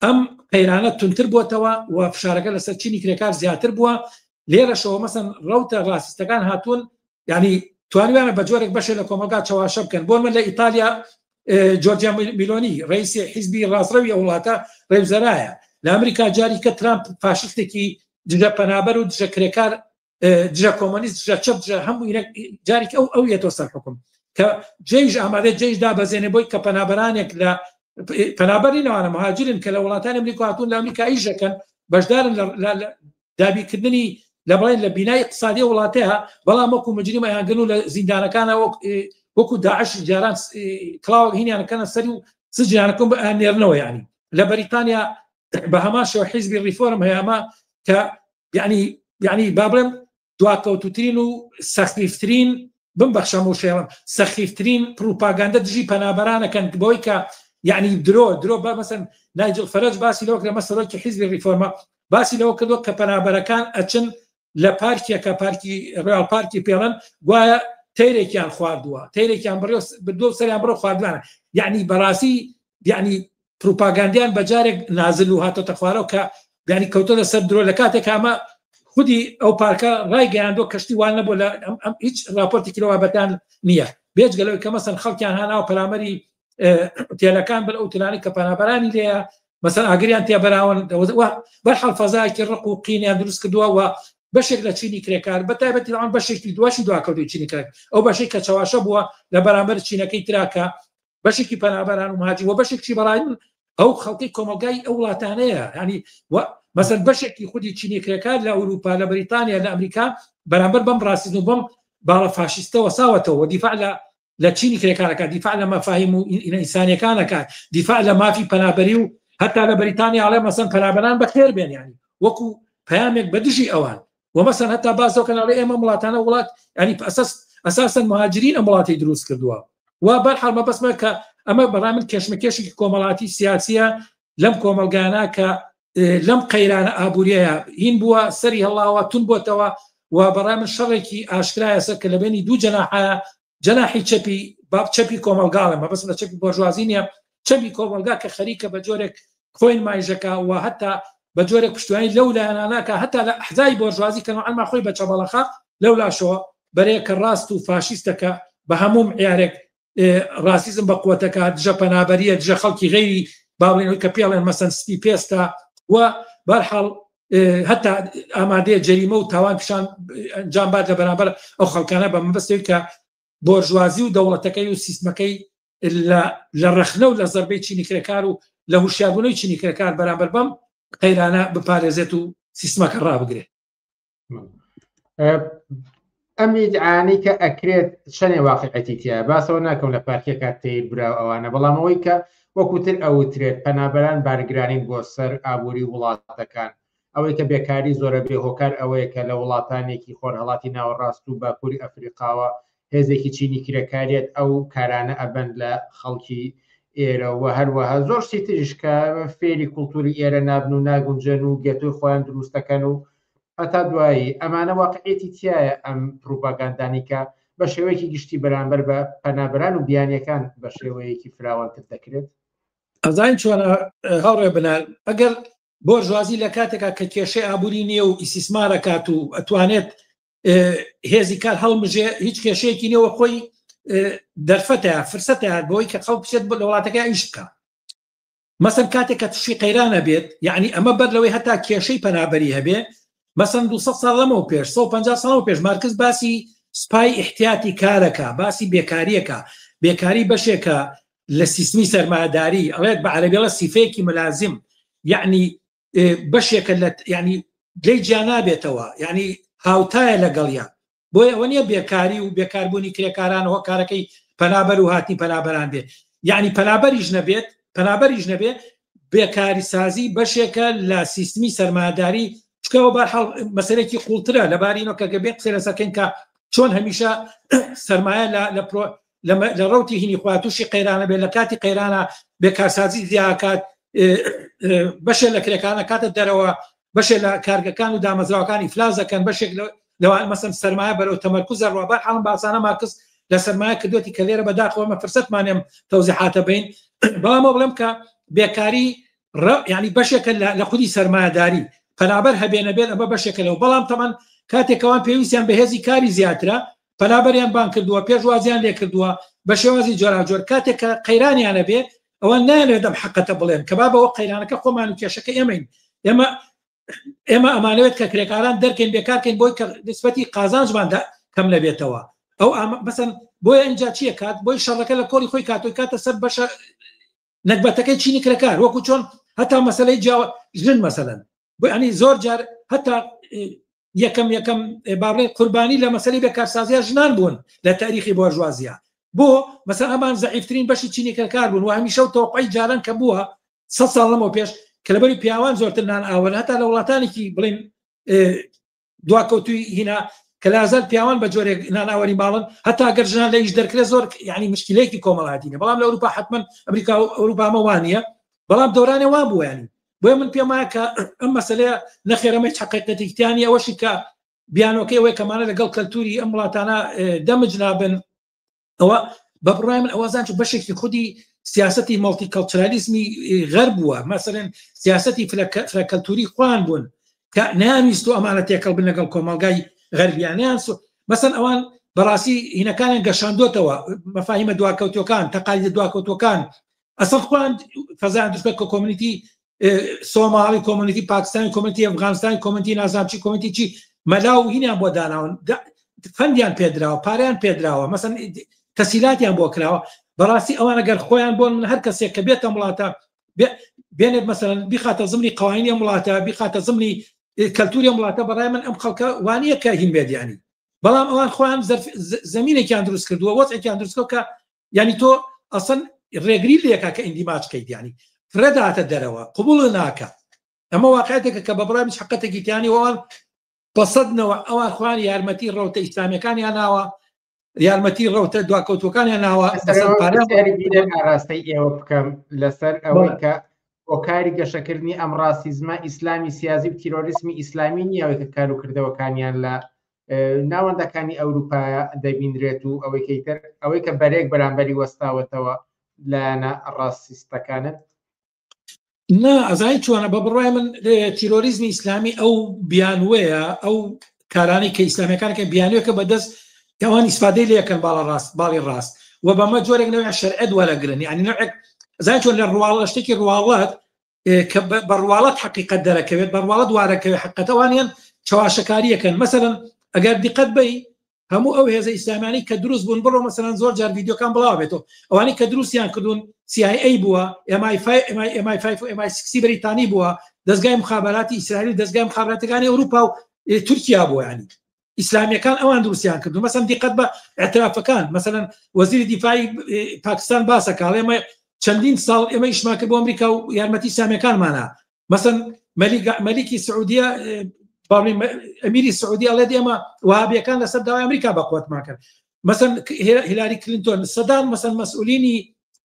ئەم قەیرانە تونتر بووەتەوە و فشارەکە لەسەر چینی کرێکار زیاتر بووە لێرەشەوە مەسن ڕەوتە ڕاستەکان هاتوون ینی توانیویانە بە جۆرێک بەشێ لە کۆمەلگا چەواشە بکەن بۆ من لە ئیتالیا جۆرجیا میلۆنی ڕئیسی حیزبی ڕاستڕەوی ئەو وڵاتە ڕێوزەرایە لە ئەمریکا جاری کە ترامپ فاشستێکی دژە پەنابەر و دژە کرێکار دژە کۆمۆنیست دژە چەپ دژە هەموو جارێک ئەو ئەو یەتۆ سەر حکوم کە جێیش ئامادە جێیش دابەزێنێ بۆی کە پەنابەرانێک لە پەنابەری لەوانە مهاجرن کە لە وڵاتانی ئەمریکا هاتوون لە ئەمریکا ئیش دەکەن بەشدارن لە دابینکردنی لە بڵێن لە بینای اقتصادی وڵاتەیە بەڵام وەکو مجرم ئەیانگرن و لە زیندانەکانە وەکو داعش جاران کڵاوەک هینیانەکەنە سەری و سجیانەکەم بە نێرنەوە ینی لە بەریتانیا بە هەمان شێوە حیزبی ڕیفۆرم هەیە ئەمە کە یعنی یعنی با بڵێم دواکەوتوترین و سەخیفترین بمبەخشە موشێڵم سەخیفترین پروپاگەندە دژی پەنابەرانەکەن بۆی کە یعنی درۆ درۆ بە مەسەن نایجل فەرەج باسی لەوە کرد مەسەرۆکی حیزبی ڕیفۆرمە باسی لەوە کردووە کە پەنابەرەکان ئەچن لە پارکێکە پارکی ڕیاڵ پارکی پێڵەن گوایە تەیرێکیان خواردووە تەیرێکیان بڕێ بردووە سەریان بڕۆ خواردوانە یعنی بەڕاستی یعنی پروپاگاندیان بە جارێک نازل و هاتۆتە خوارەوە کە یعنی کەوتۆتە سەر درۆ لە کاتێک ئەمە خودی ئەو پارکە ڕایگەیاندووە کەشتی وان نەبوو لە هیچ راپۆرتێکی لەو بابەتان نییە بێجگە لەوەی کە مەسەن خەڵکیان هاناوە پەلامەری ئوتێلەکان بن ئەو تلانی کە پەنابەرانی لێیە مەسەن ئاگریان تێبەراون بەرحاڵ فەزایەکی ڕق و قینیان دروست کردووە و بەشێک لە چینی کرێکار بە تایبەتی ئەوان بەشێکی دواشی دواکەوتوی چینی کرێکار ئەو بەشێک کە چەواشە بووە لە بەرامبەر چینەکەی تراکە بەشێکی پەنابەران و مهاجر و بەشێکی بەڕای من ئەو خەڵکی کۆمەلگای ئەو وڵاتانەیە ینی مەسەر بەشێکی خودی چینی کرێکار لە ئەوروپا لە بەریتانیا لە ئەمریکا بەرامبەر بەم ڕاستیزم و بەم باڵە فاشیستەوە ساوەتەوە دیفاع لە لە چینی کرێکارەکە دیفاع لە مەفاهیم و ئینسانیەکانەکە دیفاع لە مافی پەنابەری و هەتا لە بەریتانیا ئەڵێ مەسەن پەنابەران بەخێر بێن ینی وەکو پەیامێک بە دژی ئەوان و مەسەن هەتا باس دەکەن ئەڵێ ئێمە وڵاتانە وڵات ینی ئەساس ئەساسەن مهاجرین ئەم وڵاتی دروست کردووە و بەرحاڵ مەبەستمە کە ئەمە بەڕای من کێشمەکێشێکی کۆمەڵاتی سیاسیە لەم کۆمەڵگانە کە لەم قەیرانە ئابووریەیە هین بووە سەری هەڵاوە تون بۆتەوە و بەڕای من شەڕێکی ئاشکرایە سەر کە لە بینی دوو جەناحە جەناحی چەپی باب چەپی کۆمەڵگاڵە مەبەست لە چەپی بۆرژوازی نییە چەپی کۆمەڵگا کە خەریکە بە جۆرێک خۆین مایژەکە و هەتا بە جۆرێک پشتیوانی لەو لایەناناکە هەتا لە ئەحزای بۆرژوازی کە نوعەن خۆی بە چەبەڵەخە لەو لاشەوە بەرەیەکە ڕاست و فاشیستەکە بە هەموو معیارێک ڕاسیزم بە قوتەکە دژە پەنابەریە دژە خەڵکی غەیری باڵێن کە پێڵێن مەسەن سپی پێستە و بەرحاڵ هەتا ئامادەیە جەریمە و تاوان پیشان ئەنجام بات لە بەرامبەر ئەو خەڵکانە بە مەبەستێک کە بۆرژوازی و دەوڵەتەکەی و سیستمەکەی لە ڕەخنە و لە زەربەی چینی کرێکار و لە هوشیاربوونەوەی چینی کرێکار بەرامبەر بەم قەیرانە بپارێزێت و سیستمەکە ڕابگرێت. ئەم ئیدعانەی کە ئەکرێت چەنێ واقعەتی تیا باسەوە ناکەم لە پارتیەکە تیر برا ئەوانە بەڵام ئەوەی کە وەکوتر ئەوترێت پەنابەران بارگرانین بۆ سەر ئابووری وڵاتەکان ئەوەی کە بێکاری زۆرە بێ هۆکار ئەوەیە کە لە وڵاتانێکی خۆرهەڵاتی ناوەڕاست و باکووری ئەفریقاوە هێزێکی چینی کرێکاریەت ئەو کارانە ئەبەن لە خەڵکی ئێرە و هەروەها زۆر شتی تریش کە فێری کولتوری ئێرە نابن و ناگونجێن و گێتۆی خۆیان دروست دەکەن و هەتا دوایی ئەمانە واقعیەتی تایە ئەم پروپاگاندانی کە بە شێوەیەکی گشتی بەرامبەر بە پەنابەران و بیانیەکان بە شێوەیەکی فراوانتر دەکرێت. ئەزانین چۆنە هاوڕێ بنار ئەگەر بۆرژوازی لە کاتێکا کە کێشەی ئابووری نییە و ئیسیسمارەکات و ئەتوانێت هێزی کار هەڵمژێ هیچ کێشەیەکی نیەوە خۆی دەرفەتە فرسەتە بۆی کە خەڵک بچێت لە وڵاتەکە ئیش بکە مەسەن کاتێک کە تووشی قەیرانە بێت یعنی ئەمە بەر لەوەی هەتا کێشەی پەنابەری هەبێ مەسەن 200 ساڵ لەمەو پێش 150 ساڵ پێش مارکس باسی سپای احتیاتی کارەکە باسی بێکاریەکە بێکاری بەشێکە لە سیستمی سەرمایەداری ئەڵێت بە عەرەبیڵە سیفەیەکی ملازم یعنی بەشێکە لە ینی لێی جیا نابێتەوە ینی هاوتایە لەگەڵیان بۆیە ئەوە نییە بێکاری و بێکاربوونی کرێکاران هۆکارەکەی پەنابەر و هاتنی پەنابەران بێت یعنی پەنابەریش نەبێت پەنابەریش نەبێت بێکاری سازی بەشێکە لە سیستمی سەرمایەداری چکەوە بەرحاڵ مەسەرێکی قوڵترە لەبارینەوە کە گەبێت قسە لەسەرکەین کە چۆن هەمیشە سەرمایە لە پرۆ لە ڕوتی هینی خوا تووشی قەیرانە بێت لە کاتی قەیرانە بێکارسازی زیاکات بەشێ لە کرێکانە کاتە دەرەوە بەشێ لە کارگەکان و دامەزراوەکانی ئیفلاس دەکەن بەشێک لەوان مەسەن سەرمایە بەرەو تەمەرکز دەڕوا بەر حاڵم باسانە مارکس لە سەرمایە کردوەتی کە لێرە بەداخەوە مە فرسەتمانێم تەوزیحاتە بین بەڵام بڵێم کە بێکاری ینی بەشێکە لە خودی سەرمایەداری پەنابەر هەبێ نەبێت ئەمە بەشێکە لەو بەڵام تەمان کاتێکەوان پێویستیان بەهێزی کاری زیاترە پەنابەریان بانگ کردووە، پێشوازیان لێکردووە بە شێوازی جۆراوجۆر، کاتێک کە قەیرانیان ئەبێ ئەوان نایانەوێت ئەم حەقەتە بڵێن کە بابە ئەوە قەیرانەکە خۆمان و کێشەکە ئێمەین، ئێمە ئێمە ئەمانەوێت کە کرێکاران دەرکەین بێکارکەین بۆی کە نسبەتی قازانجمان کەم نەبێتەوە ئەو مەسەن بۆیە ئینجا چییە کات بۆی شەڕەکە لە کۆڵی خۆی کاتۆی کاتە سەر بەشە نەگبەتەکەی چینی کرێکار وەکو چۆن هەتا مەسلەی جیاوە ژن مەسەلەن بۆ ینی زۆر جار هەتا یەکەم یەکەم باڵێ قوربانی لە مەسەری بێکارسازیە ژنان بوون لە تاریخی بۆرژوازیە بۆ مەسەر ئەمان زەعیفترین بەشی چینی کرێکار بوون و هەمیشە و تەوقعی جاران کە بووە سە ساڵ لەمەوە پێش کە لەبەری پیاوان زۆرتر نان ئاوەن هەتا لە وڵاتانێکی بڵین. دواکەوتوی هینا کە لازال پیاوان بە جۆرێک ناناوەری ماڵن هەتا گەر ژنان لە ئیش دەرکرێت زۆر یعنی مشکلێکی کۆمەڵاتینە بەڵام لە ئەوروپا حتمما ئەمریکا و ئەوروپا ئەمە وانە بەڵام دەورانێ وا بووە ینی بۆیە من پێم وایە کە ئەم مەسلەیە نەخێرەمەی حقیقەتێکیانی ئەوەشی کە بیانۆکەی ئەوەی کەمانە لەگەڵ کەلتوری ئەم وڵاتانە دەمج نابن ئەوە بە بڕای من ئەوە زانچ بەشێکی خودی سیاستی مەڵتی کەلچرالیزمی غەر بووە مەسەرەن سیاستی فرەکەلتوری خوان بوون کە ناویست و ئەمانە تێکەڵ بن لەگەڵ کۆمەلگای غەربیانیان مەسەن ئەوان بەڕاستی هینەکانیان گەشاندۆتەوە مەفاهیمە دواکەوتەکان تەقالیدە دواکەوتەکان ئەسڵ خۆیان فەزایان دروست کە کۆمیونیتی سۆماڵی کۆمۆنیتی پاکستانی کۆمنتی ئەفغانستانی کۆمنتی نازانم چی کۆمنتی چی مەلا و هینیان بۆ داناون فەندیان پێدراوە پارەیان پێدراوە مەسەن تەسیلاتیان بۆ کراوە بەڕاستی ئەوانە گەر خۆیان بۆن من هەر کەسێک کە بێتە وڵاتە بێنێت مەسەن بیخاتە زمنی قوانینی ئەم وڵاتە بیخاتە زمنی کەلتوری ئەم وڵاتە بەڕای من ئەم خەڵکە وانییە کە هین بێت ینی بەڵام ئەوان خۆیان زمینێکیان دروست کردووە وەزعێکیان دروست کردووە کە یعنی تۆ ئەسەن ڕێگری لێکا کە ئیندیماج کەیت یعنی فرەداتە دەرەوە قبول ناکە ئەمە واقعێتێکە کە بە بڕای حقەتێکی تیانی ئەوان بەسەدنەوە ئەوان خوان یارمەتی ڕەوتە ئیسلامیەکانیان ناوە یارمەتی ڕەوتە دواکەوتوەکانیان ناوە ئاراستەی ئێوە بکەم لەسەر ئەوەی کە هۆکاری گەشەکردنی ئەم ڕاستیزمە ئیسلامی سیاسی و تیرۆریسمی ئیسلامی نییە کە کار و کردەوەکانیان لە ناوەندەکانی ئەوروپایە دەبینرێت و ئەوەی کەیتر ئەوەی کە بەرێک بەرامبەری وەستاوەتەوە لایەنە ڕاستیستەکانن. نا ئەزای چۆنە بە بڕای من تیرۆریزمی ئیسلامی ئەو بیانوەیە ئەو کارانی کە ئیسلامیەکان کە بیانوەکە بەدەست ئەوان ئیسفادەی لەکەن باڵە ڕاست باڵی ڕاست و بەمە جۆرێک نەوە شەرعەت وەرەگرن یعنی نەوعێک زای چۆن لە ڕواڵە شتێکی ڕواڵەت کە بە ڕواڵەت حقیقت دەرەکەوێت بە ڕواڵەت وارەکەوێت حقەتەوانیان چەواشەکاریەکەن مەسەرەن ئەگەر دیقەت بی هەموو ئەو هێزە ئیسلامیانی کە دروست بوون بڕۆ مەسەلەن زۆر جار ڤیدیۆکان بڵاو بێتەوە ئەوانەی کە دروستیان کردوون CIA بووە MI5 MI5 و MI6 بەریتانی بووە دەستگای مخابراتی ئیسرائیل و دەستگای مخابراتەکانی ئەوروپا و تورکیا بووە ینی ئیسلامیەکان ئەوان دروستیان کردو مەسەن دیقەت بە اعترافەکان مەسەلەن وەزیری دیفاعی پاکستان باسە کاڵێ ئێمە چەندین ساڵ ئێمە ئیشمان کرد بۆ ئەمریکا و یارمەتی ئیسلامیەکانمانە مەسەن مەلیکی سعودیە باڵی ئەمیری سعودی ئەڵێت ئێمە وهابیەکان لەسەر داوای ئەمریکا بە قوتمان کرد مەسەن هیلاری کلینتۆن سەدان مەسەن مەسئولینی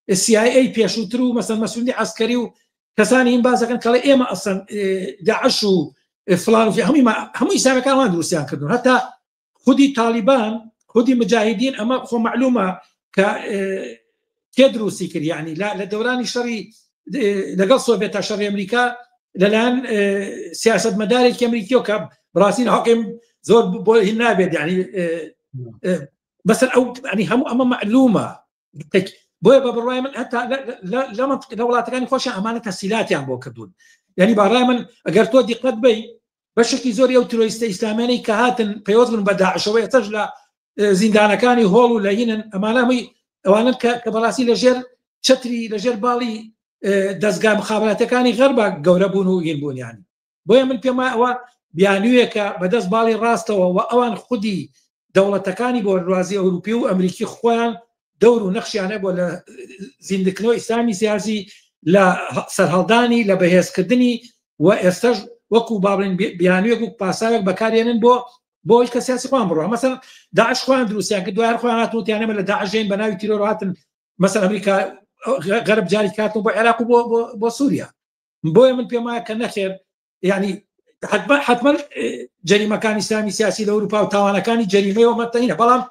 CIA پێشووتر و مەسەن مەسئولی عسکەری و کەسانی هین باسەکەن کەڵێ ئێمە ئەسەن داعش و فلان و هەمووی هەموو ئیسلامەکان وان دروستیان کردون هەتا خودی تالیبان خودی مجاهدین ئەمە خۆ معلومە کە کێ دروستی کرد یعنی لە دەورانی شەڕی لەگەڵ سۆڤێت تا شەڕی ئەمریکا لەلایەن سیاست مەدارێکی ئەمریکیەوە کە بڕاستی حکم زۆر بۆ هین نابێت یعنی بەسەر ئەو ینی هەموو ئەمە معلومە بۆیە بە بڕای من هەتا لە وڵاتەکانی خۆشیان ئەمانە تەسیلاتیان بۆ کردوون یعنی باڕای من ئەگەر تۆ دیقەت بی بەشێکی زۆری ئەو ترۆیستە ئیسلامیانەی کە هاتن پەیوەست بوون بە داعشەوە ئێستاش لە زیندانەکانی هۆڵ و لە هینن ئەمانە هەمووی ئەوانن کە کە بەڕاستی لەژێر چەتری لەژێر باڵی دەستگا مخابراتەکانی غەربە گەورە بوون و هین بوون یانی بۆیە من پێم وایە ئەوە بیانوویەکە بەدەست باڵی ڕاستەوە و ئەوان خودی دەوڵەتەکانی بۆرژوازی ئەوروپی و ئەمریکی خۆیان دەور و نەخشیان هەبووە لە زیندکردنەوەی ئیسلامی سیاسی لە سەرهەڵدانی لە بەهێزکردنی و ئێستاش وەکو با بڵێن بیانوویەک و پاساوێک بەکارێنن بۆ بۆی کە سیاسی خۆیان بڕوا مەسەن داعش خۆیان دروستیان کرد دوای خۆیان هاتن وتیان ئێمە لە داعش دێین بە ناوی تیرۆر هاتن مەسەن ئەمریکا غەرب جاری کاتن بۆ عێراق و بۆ بۆ سووریا بۆیە من پێم وایە کە نەخێر یعنی حتمما حتمما جەریمەکانی ئیسلامی سیاسی لە ئەوروپا و تاوانەکانی جەریمەی ئەومە تەنینە بەڵام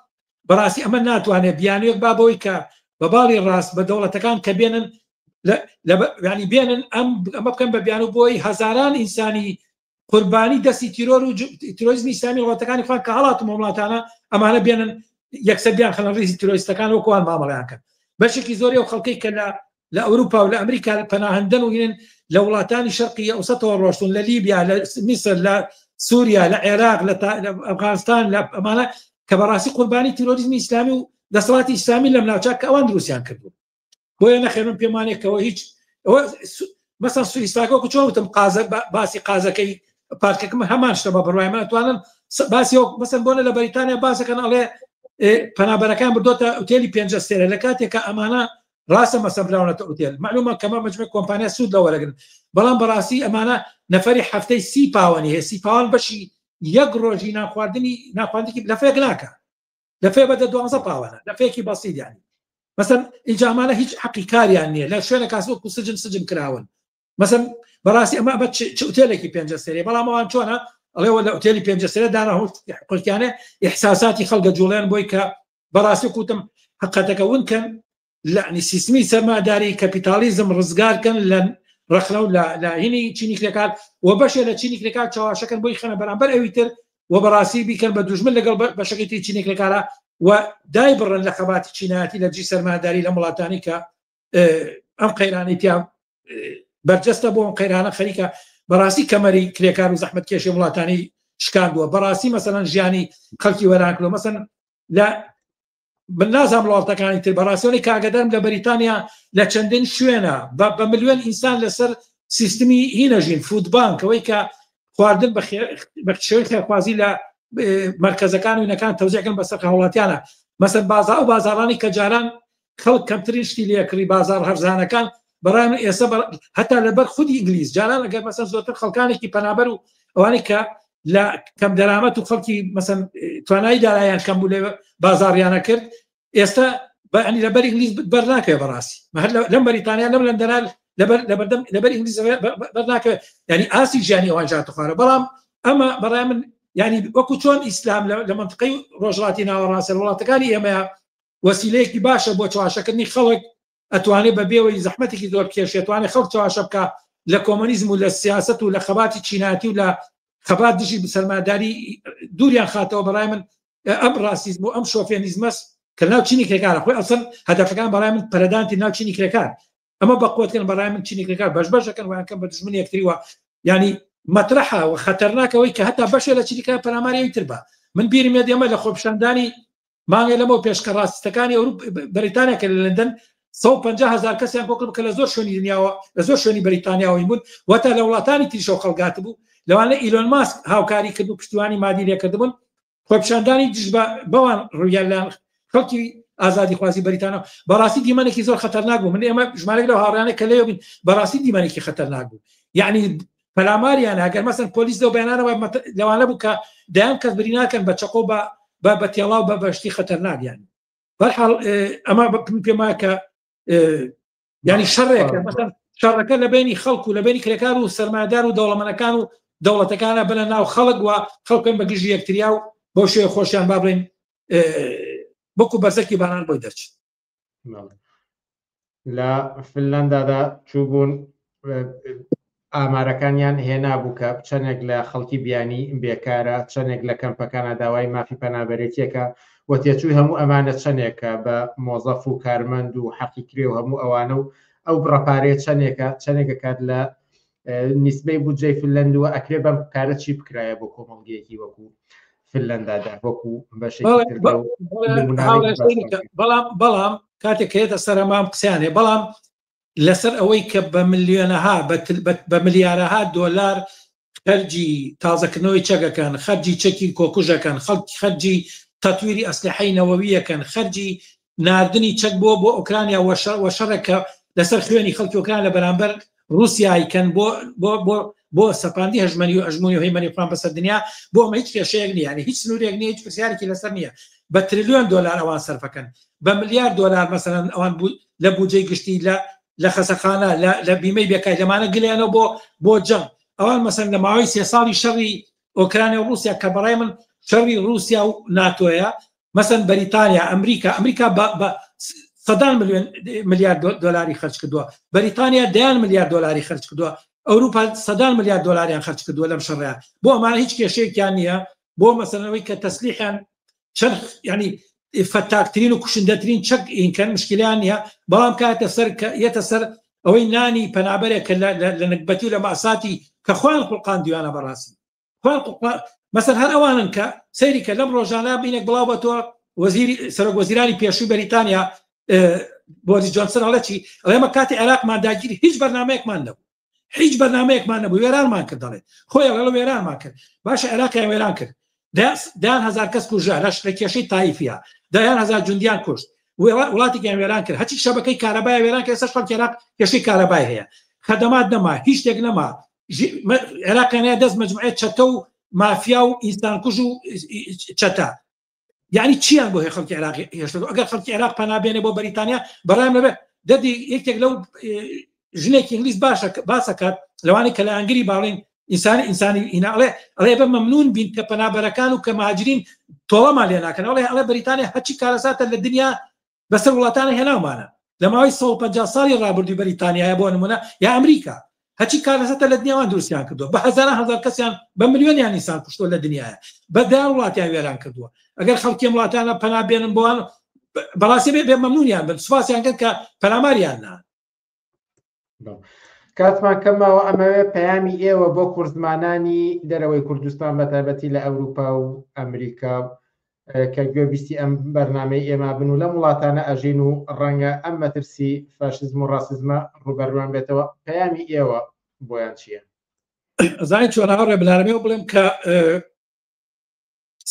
بەڕاستی ئەمە ناتوانێت بیانوێک با بەوەی کە بە باڵی ڕاست بە دەوڵەتەکان کە بێنن ینی بێنن ئەم ئەمە بکەن بە بیان و بۆی هەزاران ئینسانی قوربانی دەستی تیرۆر و تیرۆریزمی ئیسلامی وڵاتەکانی خۆیان کە هەڵاتن وڵاتانە ئەمانە بێنن یەکسەر بیان خەنە ڕیزی تیرۆریستەکان وەکوان مامەڵەیان کەن بەشێکی زۆری ئەو خەڵکەی کە لە لە ئەوروپا و لە ئەمریکا پەناهندەن و هینن لە وڵاتانی شەرقی ئەوسەتەوە ڕۆشتون لە لیبیا لە میسر لە سووریا لە عێراق لە ئەفغانستان لە ئەمانە کە بەڕاستی قوربانی تیرۆریزمی ئیسلامی و دەسەڵاتی ئیسلامی لەم ناوچە کە ئەوان دروستیان کردووە بۆیە نەخێر من پێمانێکەوە هیچ ئەوە مەسەن سوئیساکە وەکو چۆن وتم قازە باسی قازەکەی پارکەکەم هەمان شتە بە بڕوای من ئەتوانن باسی وەک مەسەن بۆنە لە بەریتانیا باسەکەن ئەڵێ پەنابەرەکان بردۆتە ئوتێلی پێنجە ستێرە لە کاتێکە ئەمانە ڕاستە مەسەن براونەتە ئوتێل معلومە کەمە مەجموعە کۆمپانیا سوود لە وەرەگرن. بەڵام بەڕاستی ئەمانە نەفەری هەفتەی سی پاوەنی هەیە سی پاوان بەشی یەک ڕۆژی ناخواردنی ناخواردنێکی لەفێک ناکە لەفێ بە دە دوانزە پاوەنە لەفێکی بەسیط یانی مەسەن ئینجا ئەمانە هیچ حەقی کاریان نییە لە شوێنە کاس وەکو سجن سجن کراون مەسەن بەڕاستی ئەمە بە چ ئوتێلێکی پێنجەسەری بەڵام ئەوان چۆنە ئەڵێەوە لە ئوتێلی پێنجەسەرە دانا حقوقیانە ئیحساساتی خەڵکە جوڵێن بۆی کە بەڕاستی کوتم حقەتەکە ون کەن لەعنی سیستمی سەرماداری کەپیتالیزم ڕزگارکەن لە ڕەخنە و لە هینی چینی کرێکار و بەشێ لە چینی کرێکار چاواشەکەن بۆی خەنە بەرامبەر ئەوی تر و بەڕاستی بیکەن بە دوژمن لەگەڵ بەشەکەی تری چینی کرێکارە و دای بڕن لە خەباتی چینایەتی لە دژی سەرماداری لە وڵاتانی کە ئەم قەیرانی تیا بەرجەستە بۆ ئەم قەیرانە خەریکە بەڕاستی کەمەری کرێکار و زەحمەت کێشی وڵاتانی شکاندووە بەڕاستی مەسەلەن ژیانی خەڵکی وێران کردووە مەسەن لە من نازانم وڵاتەکانی تر بەڕاستیەوەی کاگەدارم لە بەریتانیا لە چەندین شوێنە بە ملیۆن ئینسان لەسەر سیستمی هینەژین فودبانک ئەوەی کە خواردن بە شێوەی خێرخوازی لە مرکزەکان و نەکان تەوزیعکردن بەسەر هاوڵاتیانە مەسەر بازار و بازارانی کە جاران خەڵک کەمترین شتی لێکڕی بازار هەرزانەکان بەڕای من ئێستا هەتا لەبەر خودی ئینگلیز جاران ئەگەر مەسەن زۆرتر خەڵکانێکی پەنابەر و ئەوانەی کە لە کەم دەرامەت و خەڵکی مەسەن توانایی دارایان کەم بوو لێ بازاڕیانە کرد ئێستا بەعنی لەبەر ئینگلیز بەر ناکەوێ بەڕاستی هەر لەم بەریتانیا لەم لەندەنا لەبەر لەبەردەم لەبەر ئینگلیز بەر ناکەوێ ینی ئاستی ژیانی ئەوان جاتە خوارە بەڵام ئەمە بەڕای من ینی وەکو چۆن ئیسلام لە منطقەی ڕۆژهەڵاتی ناوەڕاستە وڵاتەکانی ئێمەیە وەسیلەیەکی باشە بۆ چواشەکردنی خەڵک ئەتوانێت بە بێوەی زەحمەتێکی زۆر بکێشێت توانێت خەڵک چواشە بکە لە کۆمۆنیزم و لە سیاست و لە خەباتی چیناتی و لە خەبات دژی سەرماداری دووریان خاتەوە بەڕای من ئەم ڕاستیزم و ئەم شۆفێنیزمەس کە ناو چینی کرێکارە خۆی ئەسڵ هەدەفەکان بەڕای من پەرەدانتی ناو چینی کرێکار ئەمە بە قوتکەن بەڕای من چینی کرێکار بەش بەش دەکەن ویان کەم بە دژمن یەکتری وە ینی مەترەحە و خەتەرناکەوەی کە هەتا بەشێ لە چینی کرێکار پەلاماری ئەوی تر بە من بیرم یەت ئێمە لە خۆپیشاندانی مانگێ لەمەو پێش کە ڕاستەکانی ئەوروپ بەریتانیا کە لە لەندەن 150 هزار کەسیان کۆکرد کە لە زۆر شوێنی دنیاوە لە زۆر شوێنی بەریتانیاوەی بوون وتا لە وڵاتانی تریشەوە خەڵگات بوو لەوانە ئیلۆن ماسک هاوکاری کرد و پشتیوانی مادی لێکردبوون خۆپیشاندانی دژ بە بەوان ڕوویان لە خەڵکی ئازادیخوازی بەریتانیا بەڕاستی دیمەنێکی زۆر خەتەرناک بوو من ئێمە ژمارێک لەو هاوڕیانە کە لێ بووین بەڕاستی دیمەنێکی خەتەرناک بوو یعنی پەلاماریان ئەگەر مەسەن پۆلیس لەو بەیانانەوە لەوانە بوو کە دەیان کەس بریناکەن بە چەقۆ بە بە تێڵاو بە بەشتی خەتەرناک یان بەرحاڵ ئەمە پێم وایە کە ینی شەڕێکە مەسەن شەڕەکە لە بینی خەڵک و لە بینی کرێکار و سەرمایەدار و دەوڵەمەنەکان و دەوڵەتەکانە بنە ناو خەڵک و خەڵکن بە گژی یەکتریا و بەو شێوە خۆشیان با بڵێن وەکو بەرزەکی باران بۆی دەرچن. لە فنلندادا چووبوون ئامارەکانیان هێنابوو کە چەندێک لە خەڵکی بیانی بێکارە، چەندێک لە کەمپەکانە داوای مافی پەنابەرێتیەکە و تێچووی هەموو ئەمانە چەندێکە بە مۆزەف و کارمەند و حەقی کرێ و هەموو ئەوانە و ئەو بڕە پارەیە چەندێکە چەندێکە کات لە نیسبەی بودجەی فنلند و ئەکرێ بەم کارە چی بکرایە بۆ کۆمەڵگەیەکی وەکو فنلندادا وەکو بەشێکی تر لەو نمونانەی بەڵام بەڵام کاتێک کە یەتە سەرەمام قسەیان هەیە بەڵام لەسەر ئەوەی کە بە ملیۆنەها بە ملیارەها دۆلار خەرجی تازەکردنەوەی چەکەکەن خەرجی چەکی کۆکوژەکەن خەڵکی خەرجی تەتویری ئەسلحەی نەوەویەکەن خەرجی ناردنی چەک بۆ بۆ ئۆکرانیا وە شەڕێک کە لەسەر خوێنی خەڵکی ئۆکران لە بەرامبەر رووسیایکەن بۆ بۆ بۆ بۆ سەپاندی هەژمەنی و ئەژمونی و هەیمەنی خۆیان بەسەر دنیا بۆ ئەمە هیچ کێشەیەک نییە یعنی هیچ سنوورێک نییە هیچ پرسیارێکی لەسەر نییە بە تریلیۆن دۆلار ئەوان سەرفەکەن بە ملیار دۆلار مەسەلەن ئەوان لە بودجەی گشتی لە لە خەسەخانە لە لە بیمەی بێکاری لەمانە گلیانەوە بۆ بۆ جەنگ ئەوان مەسەلەن لە ماوەی سێ ساڵی شەڕی ئۆکرانیا و رووسیا کە بەڕای من شەڕی رووسیا و ناتۆیە مەسەن بەریتانیا ئەمریکا ئەمریکا بە سەدان ملیۆن ملیار دۆلاری خەرج کردووە بەریتانیا دەیان ملیار دۆلاری خەرج کردووە ئەوروپا سەدان ملیار دۆلاریان خەرج کردووە لەم شەڕەیە بۆ ئەمانە هیچ کێشەیەکیان نییە بۆ مەسەلەوەی کە تەسلیحیان چەند ینی فەتاکترین و کوشندەترین چەک ئینکەن مشکلیان نییە بەڵام کاتە سەر کە یەتە سەر ئەوەی نانی پەنابەرێک کە لە نەگبەتی و لە ماساتی کە خۆیان خوڵقاندویانە بەڕاستی مەسەر هەر ئەوانن کە سەیری کە لەم ڕۆژانە بینێک بڵاو بە تۆ وەزیری سەرۆک وەزیرانی پێشووی بەریتانیا بۆریس جۆنسن ئەڵێ چی ئەڵێ کاتی عێراقمان داگیری هیچ بەرنمەیەکمان نەبوو هیچ بەرنمەیەکمان نەبوو وێرانمان کرد دەڵێ خۆی ئەڵێ وێرانمان کرد باشە عێراقیان وێران کرد دەیان هزار کەس کوژرا لەش لە کێشەی تایفیا دەیان هزار جوندیان کوشت وڵاتێکیان وێران کرد هەچی شەبەکەی کارەبای وێران کرد ئێستاش خەڵکی عێراق کێشەی کارەبای هەیە. خەدەمات نەما، هیچ شتێک نەما. عێراقیان دەست مەجموعەی چەتە و مافیا و ئینسانکوژ و چەتە. یعنی چیان بۆ هەیە خەڵکی عێراق هێشتا؟ ئەگەر خەڵکی عێراق پەنا بێنێ بۆ بەریتانیا بەڕام نەبێ دەدی یەکێک لەو ژنێکی ئینگلیز باشە باسەکات لەوانەیە کە لایەنگری باڵین ئینسانی ئینسانی ئینا ئەڵێ ئەڵێ بە مەمنون بین کە پەنابەرەکان و کە مهاجرین تۆڵەمان لێ ناکەن. ئەڵێ ئەڵێ بەریتانیا هەرچی کارەساتە لە دنیا بەسەر وڵاتانە هێناومانە لە ماوەی 150 ساڵی ڕابردووی بەریتانیایە بۆ نمونە یا ئەمریکا هەرچی کارەساتە لە دنیاوان دروستیان کردووە، بە هەزاران هەزار کەسیان بە ملیۆنیان ئینسان کوشتووە لە دنیاە، بە دەیان وڵاتیان وێران کردووە. ئەگەر خەڵکی ئەم وڵاتانە پەنا بێنن بۆوان بەڕاستی بێ بێ مەمنونیان بن، سوپاسیان کەن کە پەلاماریان نا. کاتمان کەم ماوە، ئەمەوێ پەیامی ئێوە بۆ کوردزمانانی دەرەوەی کوردستان بە تایبەتی لە ئەوروپا و ئەمریکا کە گوێبیستی ئەم بەرنامەی ئێمە بن و لەم وڵاتانە ئەژین و ڕەنگە ئەم مەترسی فاشیزم و ڕاسیزمە ڕووبەروان بێتەوە، پەیامی ئێوە بۆیان چییە؟ ئەزانی چۆن هاوڕێ بلارەمەوە بڵێم کە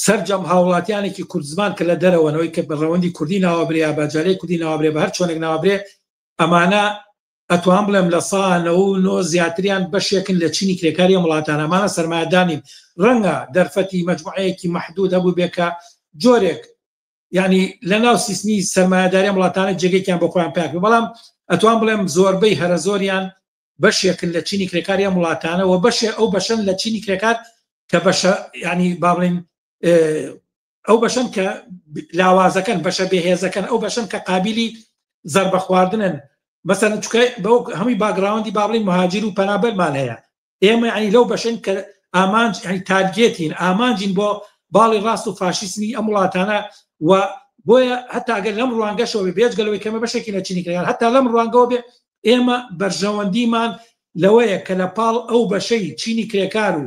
سەرجەم هاوڵاتیانێکی کوردزمان کە لە دەرەوەنەوەی کە بە ڕەوەندی کوردی ناوەبرێ یا بە جارەی کوردی ناوەبرێ بە هەر چۆنێک ناوەبرێ ئەمانە ئەتوان بڵێم 99% زیاتریان بەشێکن لە چینی کرێکاری ئەم وڵاتانە. ئەمانە سەرمایەدارنین. ڕەنگە دەرفەتی مەجموعەیەکی مەحدود هەبوو بێ کە جۆرێک یعنی لە ناو سیستمی سەرمایەداری ئەم وڵاتانە جێگەیەکیان بۆ خۆیان پێک بێ، بەڵام ئەتوان بڵێم زۆربەی هەرە زۆریان بەشێکن لە چینی کرێکاری ئەم وڵاتانە و بەشێ ئەو بەشەن لە چینی کرێکار کە بەشە یعنی با بڵێین ئەو بەشەن کە لاوازەکەن، بەشە بێهێزەکەن، ئەو بەشەن کە قابلی زەربە خواردنن. مەسەن چکە بەو هەمووی باگراوندی با بڵێین مهاجر و پەنابەرمان هەیە. ئێمە یعنی لەو بەشەن کە ئامانج یعنی تارگێتین، ئامانجین بۆ باڵی ڕاست و فاشیسمی ئەم وڵاتانە و بۆیە هەتا ئەگەر لەم ڕوانگەشەوە بێ، بێجگە لەوەی کەمە بەشێکی لە چینی کرێکار، هەتا لەم ڕوانگەوە بێ ئێمە بەرژەوەندیمان لەوەیە کە لە پاڵ ئەو بەشەی چینی کرێکار و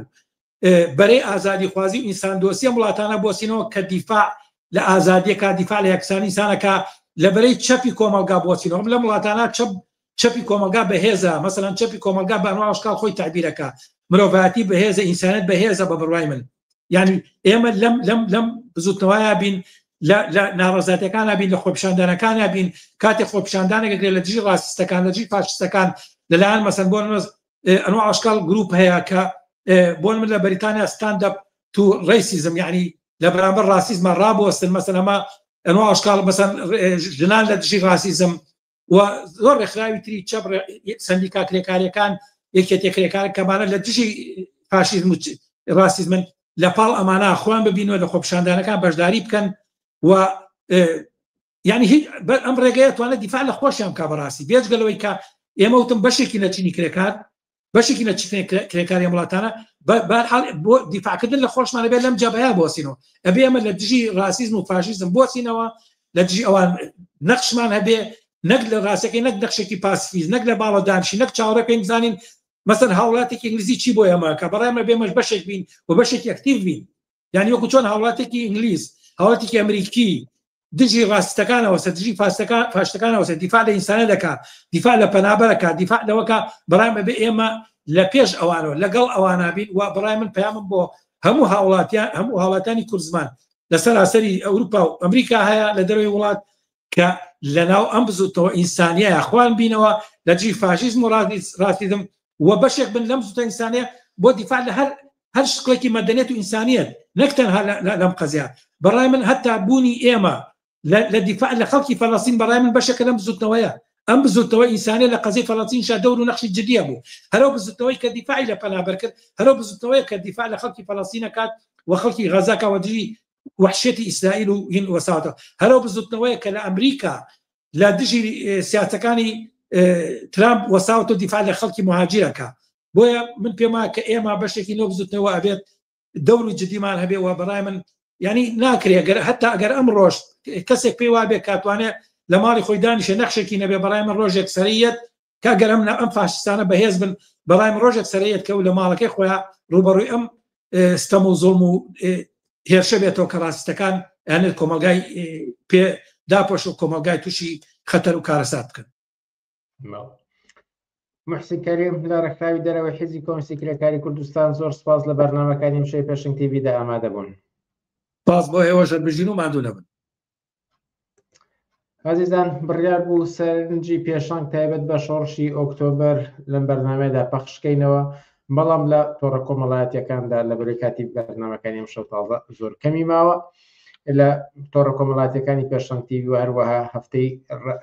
بەرەی ئازادیخوازی و ئینساندۆستی ئەم وڵاتانە بۆسینەوە کە دیفاع لە ئازادیەکە، دیفاع لە یەکسانی ئینسانەکە، لە بەرەی چەپی کۆمەڵگا بۆسینەوە. لەم وڵاتانە چەپ چەپی کۆمەڵگا بەهێزە، مەسەلەن چەپی کۆمەڵگا بە ئەنواع ئەشکال خۆی تەعبیرەکە، مرۆڤایەتی بەهێزە، ئینسانیەت بەهێزە بە بڕوای من. یعنی ئێمە لەم لەم لەم بزوتنەوەیا بین، لە لە ناڕەزایەتیەکانا بین، لە خۆپیشاندانەکانا بین. کاتێک خۆپیشاندانێک ئەکرێت لە دژی ڕاستیستەکان، لە دژی فاشیستەکان، لەلایەن مەسەن بۆ نمونە ئەنواع ئەشکال گروپ هەیە کە بۆ من لە بەریتانیا ستاند ئەپ تو ڕیسیزم، یعنی لە بەرامبەر ڕاسیزمە ڕابوەستن. مەسەن ئەمە ئەنواع ئەشکال مەسەن ژنان لە دژی ڕاسیزم و زۆر ڕێکخراوی تری چەپ، سەندیکا کرێکاریەکان، یەکێتی کرێکار کەمانە لە دژی فاشیزم و ڕاسیزمن، لە پاڵ ئەمانە خۆیان ببینەوە، لە خۆپیشاندانەکان بەشداری بکەن و یعنی هیچ ئەم ڕێگەیە توانێت دیفاع لە خۆشیان بکا. بەڕاستی بێجگە لەوەی کە ئێمە وتم بەشێکی لە چینی کرێکار، بەشێکی لە چینی کرێکاری ئەم وڵاتانە، بەهەرحاڵ بۆ دیفاعکردن لە خۆشمان ئەبێ لەم جەبهەیە بۆسینەوە. ئەبێ ئێمە لە دژی ڕاسیزم و فاشیزم بۆسینەوە، لە دژی ئەوان نەخشمان هەبێ، نەک لە ڕاستەکەی، نەک نەخشێکی پاسیفیست، نەک لە باڵە دانشی، نەک چاوەڕێ بکەین بزانین مەسەن هاوڵاتێکی ئینگلیزی چی بۆ ئێمە کە بەڕای من بێمەش بەشێک بین و بەشێکی ئەکتیڤ بین. یعنی وەکو چۆن هاوڵاتێکی ئینگلیز، هاوڵاتێکی ئەمریکی دژی ڕاستەکانەوە سە دژی فاستەکان فاشتەکانەوە سە دیفاع لە ئینسانە دەکا، دیفاع لە پەنابەرەکە، دیفاع لەوەکە، بەڕای من بێ ئێمە لە پێش ئەوانەوە لەگەڵ ئەوانە بین. و بەڕای من پەیامم بۆ هەموو هاوڵاتیان، هەموو هاوڵاتیانی کوردزمان لە سەراسەری ئەوروپا و ئەمریکا هەیە لە دەرەوەی وڵات کە لەناو ئەم بزوتنەوە ئینسانیە خۆیان بینەوە لە دژی فاشیزم و ڕاستیزم و بەشێک بن لەم بزوتنەوە ئینسانیە بۆ دیفاع لە هەر هەر شکڵێکی مەدەنیەت و ئینسانیەت، نەک تەنها لەم قەزیە. بەڕای من هەتا بوونی ئێمە لە دیفاع لە خەڵکی فەلەستین بەڕای من بەشێکە لەم بزوتنەوەیە. ئەم بزوتنەوە ئینسانیە لە قەزیەی فەلەستینشا دەور و نەخشی جدی هەبوو. هەرەو بزوتنەوەی کە دیفاعی لە پەنابەر کرد، هەرەو بزوتنەوەیە کە دیفاع لە خەڵکی فەلەستین ئەکات و خەڵکی غەزە کە دژی وەحشێتی ئیسرائیل و هین وەساوەتەوە. هەرەو بزوتنەوەیە کە لە ئەمریکا لە دژی سیاسەکانی ترامپ وەساوەتەوە دیفاع لە خەڵکی مهاجرەکە. بۆیە من پێم وایە کە ئێمە بەشێکی نۆ بزوتنەوە ئەبێت دەور و جدیمان هەبێ و بەڕای من یعنی ناکرێ گەر هەتا ئەگەر ئەم ڕۆژ کەسێک پێی وابێ کاتوانێت لە ماڵی خۆی دانیشێ نەخشێکی نەبێ، بەڕای من ڕۆژێک سەریەت کە ئەگەر ئەم ئەم فاشیستانە بەهێز بن، بەڕای من ڕۆژێک سەریەت کە لە ماڵەکەی خۆیان ڕووبەڕووی ئەم ستەم و زوڵم و هێرشە بێتەوە کە ڕاستەکان یانێت کۆمەلگای پێ داپۆش و کۆمەلگای تووشی خەتەر و کارەسات بکەن. محسن کەریم لە ڕێکخراوی دەرەوەی حیزبی کۆمۆنیستی کرێکاری کوردستان زۆر سپاس لە بەرنامەکانی ئەمشەوی پێشەنگ تیڤیدا ئامادە بوون. سپاس بۆ ئێوەش، هەر بژین و ماندوو نەبن. ئازیزان بڕیار بوو سەرنجی پێشەنگ تایبەت بە شۆڕشی ئۆکتۆبەر لەم بەرنامەیەدا پەخشکەینەوە، بەڵام لە تۆڕە کۆمەڵایەتیەکاندا لە بەرەی کاتی بەرنامەکانی ئەم شەو تازە زۆر کەمی ماوە لە تۆڕە کۆمەڵاتیەکانی پێشەنگ تیڤی و هەروەها هەفتەی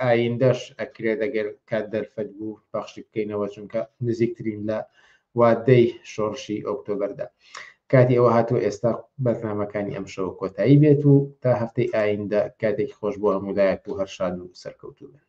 ئایندەش ئەکرێت ئەگەر کات دەرفەت بوو پەخشی بکەینەوە چونکە نزیکترین لە وادەی شۆڕشی ئۆکتۆبەردا. کاتی ئەوە هاتووە ئێستا بەرنامەکانی ئەمشەوە کۆتایی بێت و تا هەفتەی ئایندە کاتێکی خۆش بۆ هەموو لایەک و هەر شاد و سەرکەوتوو بن.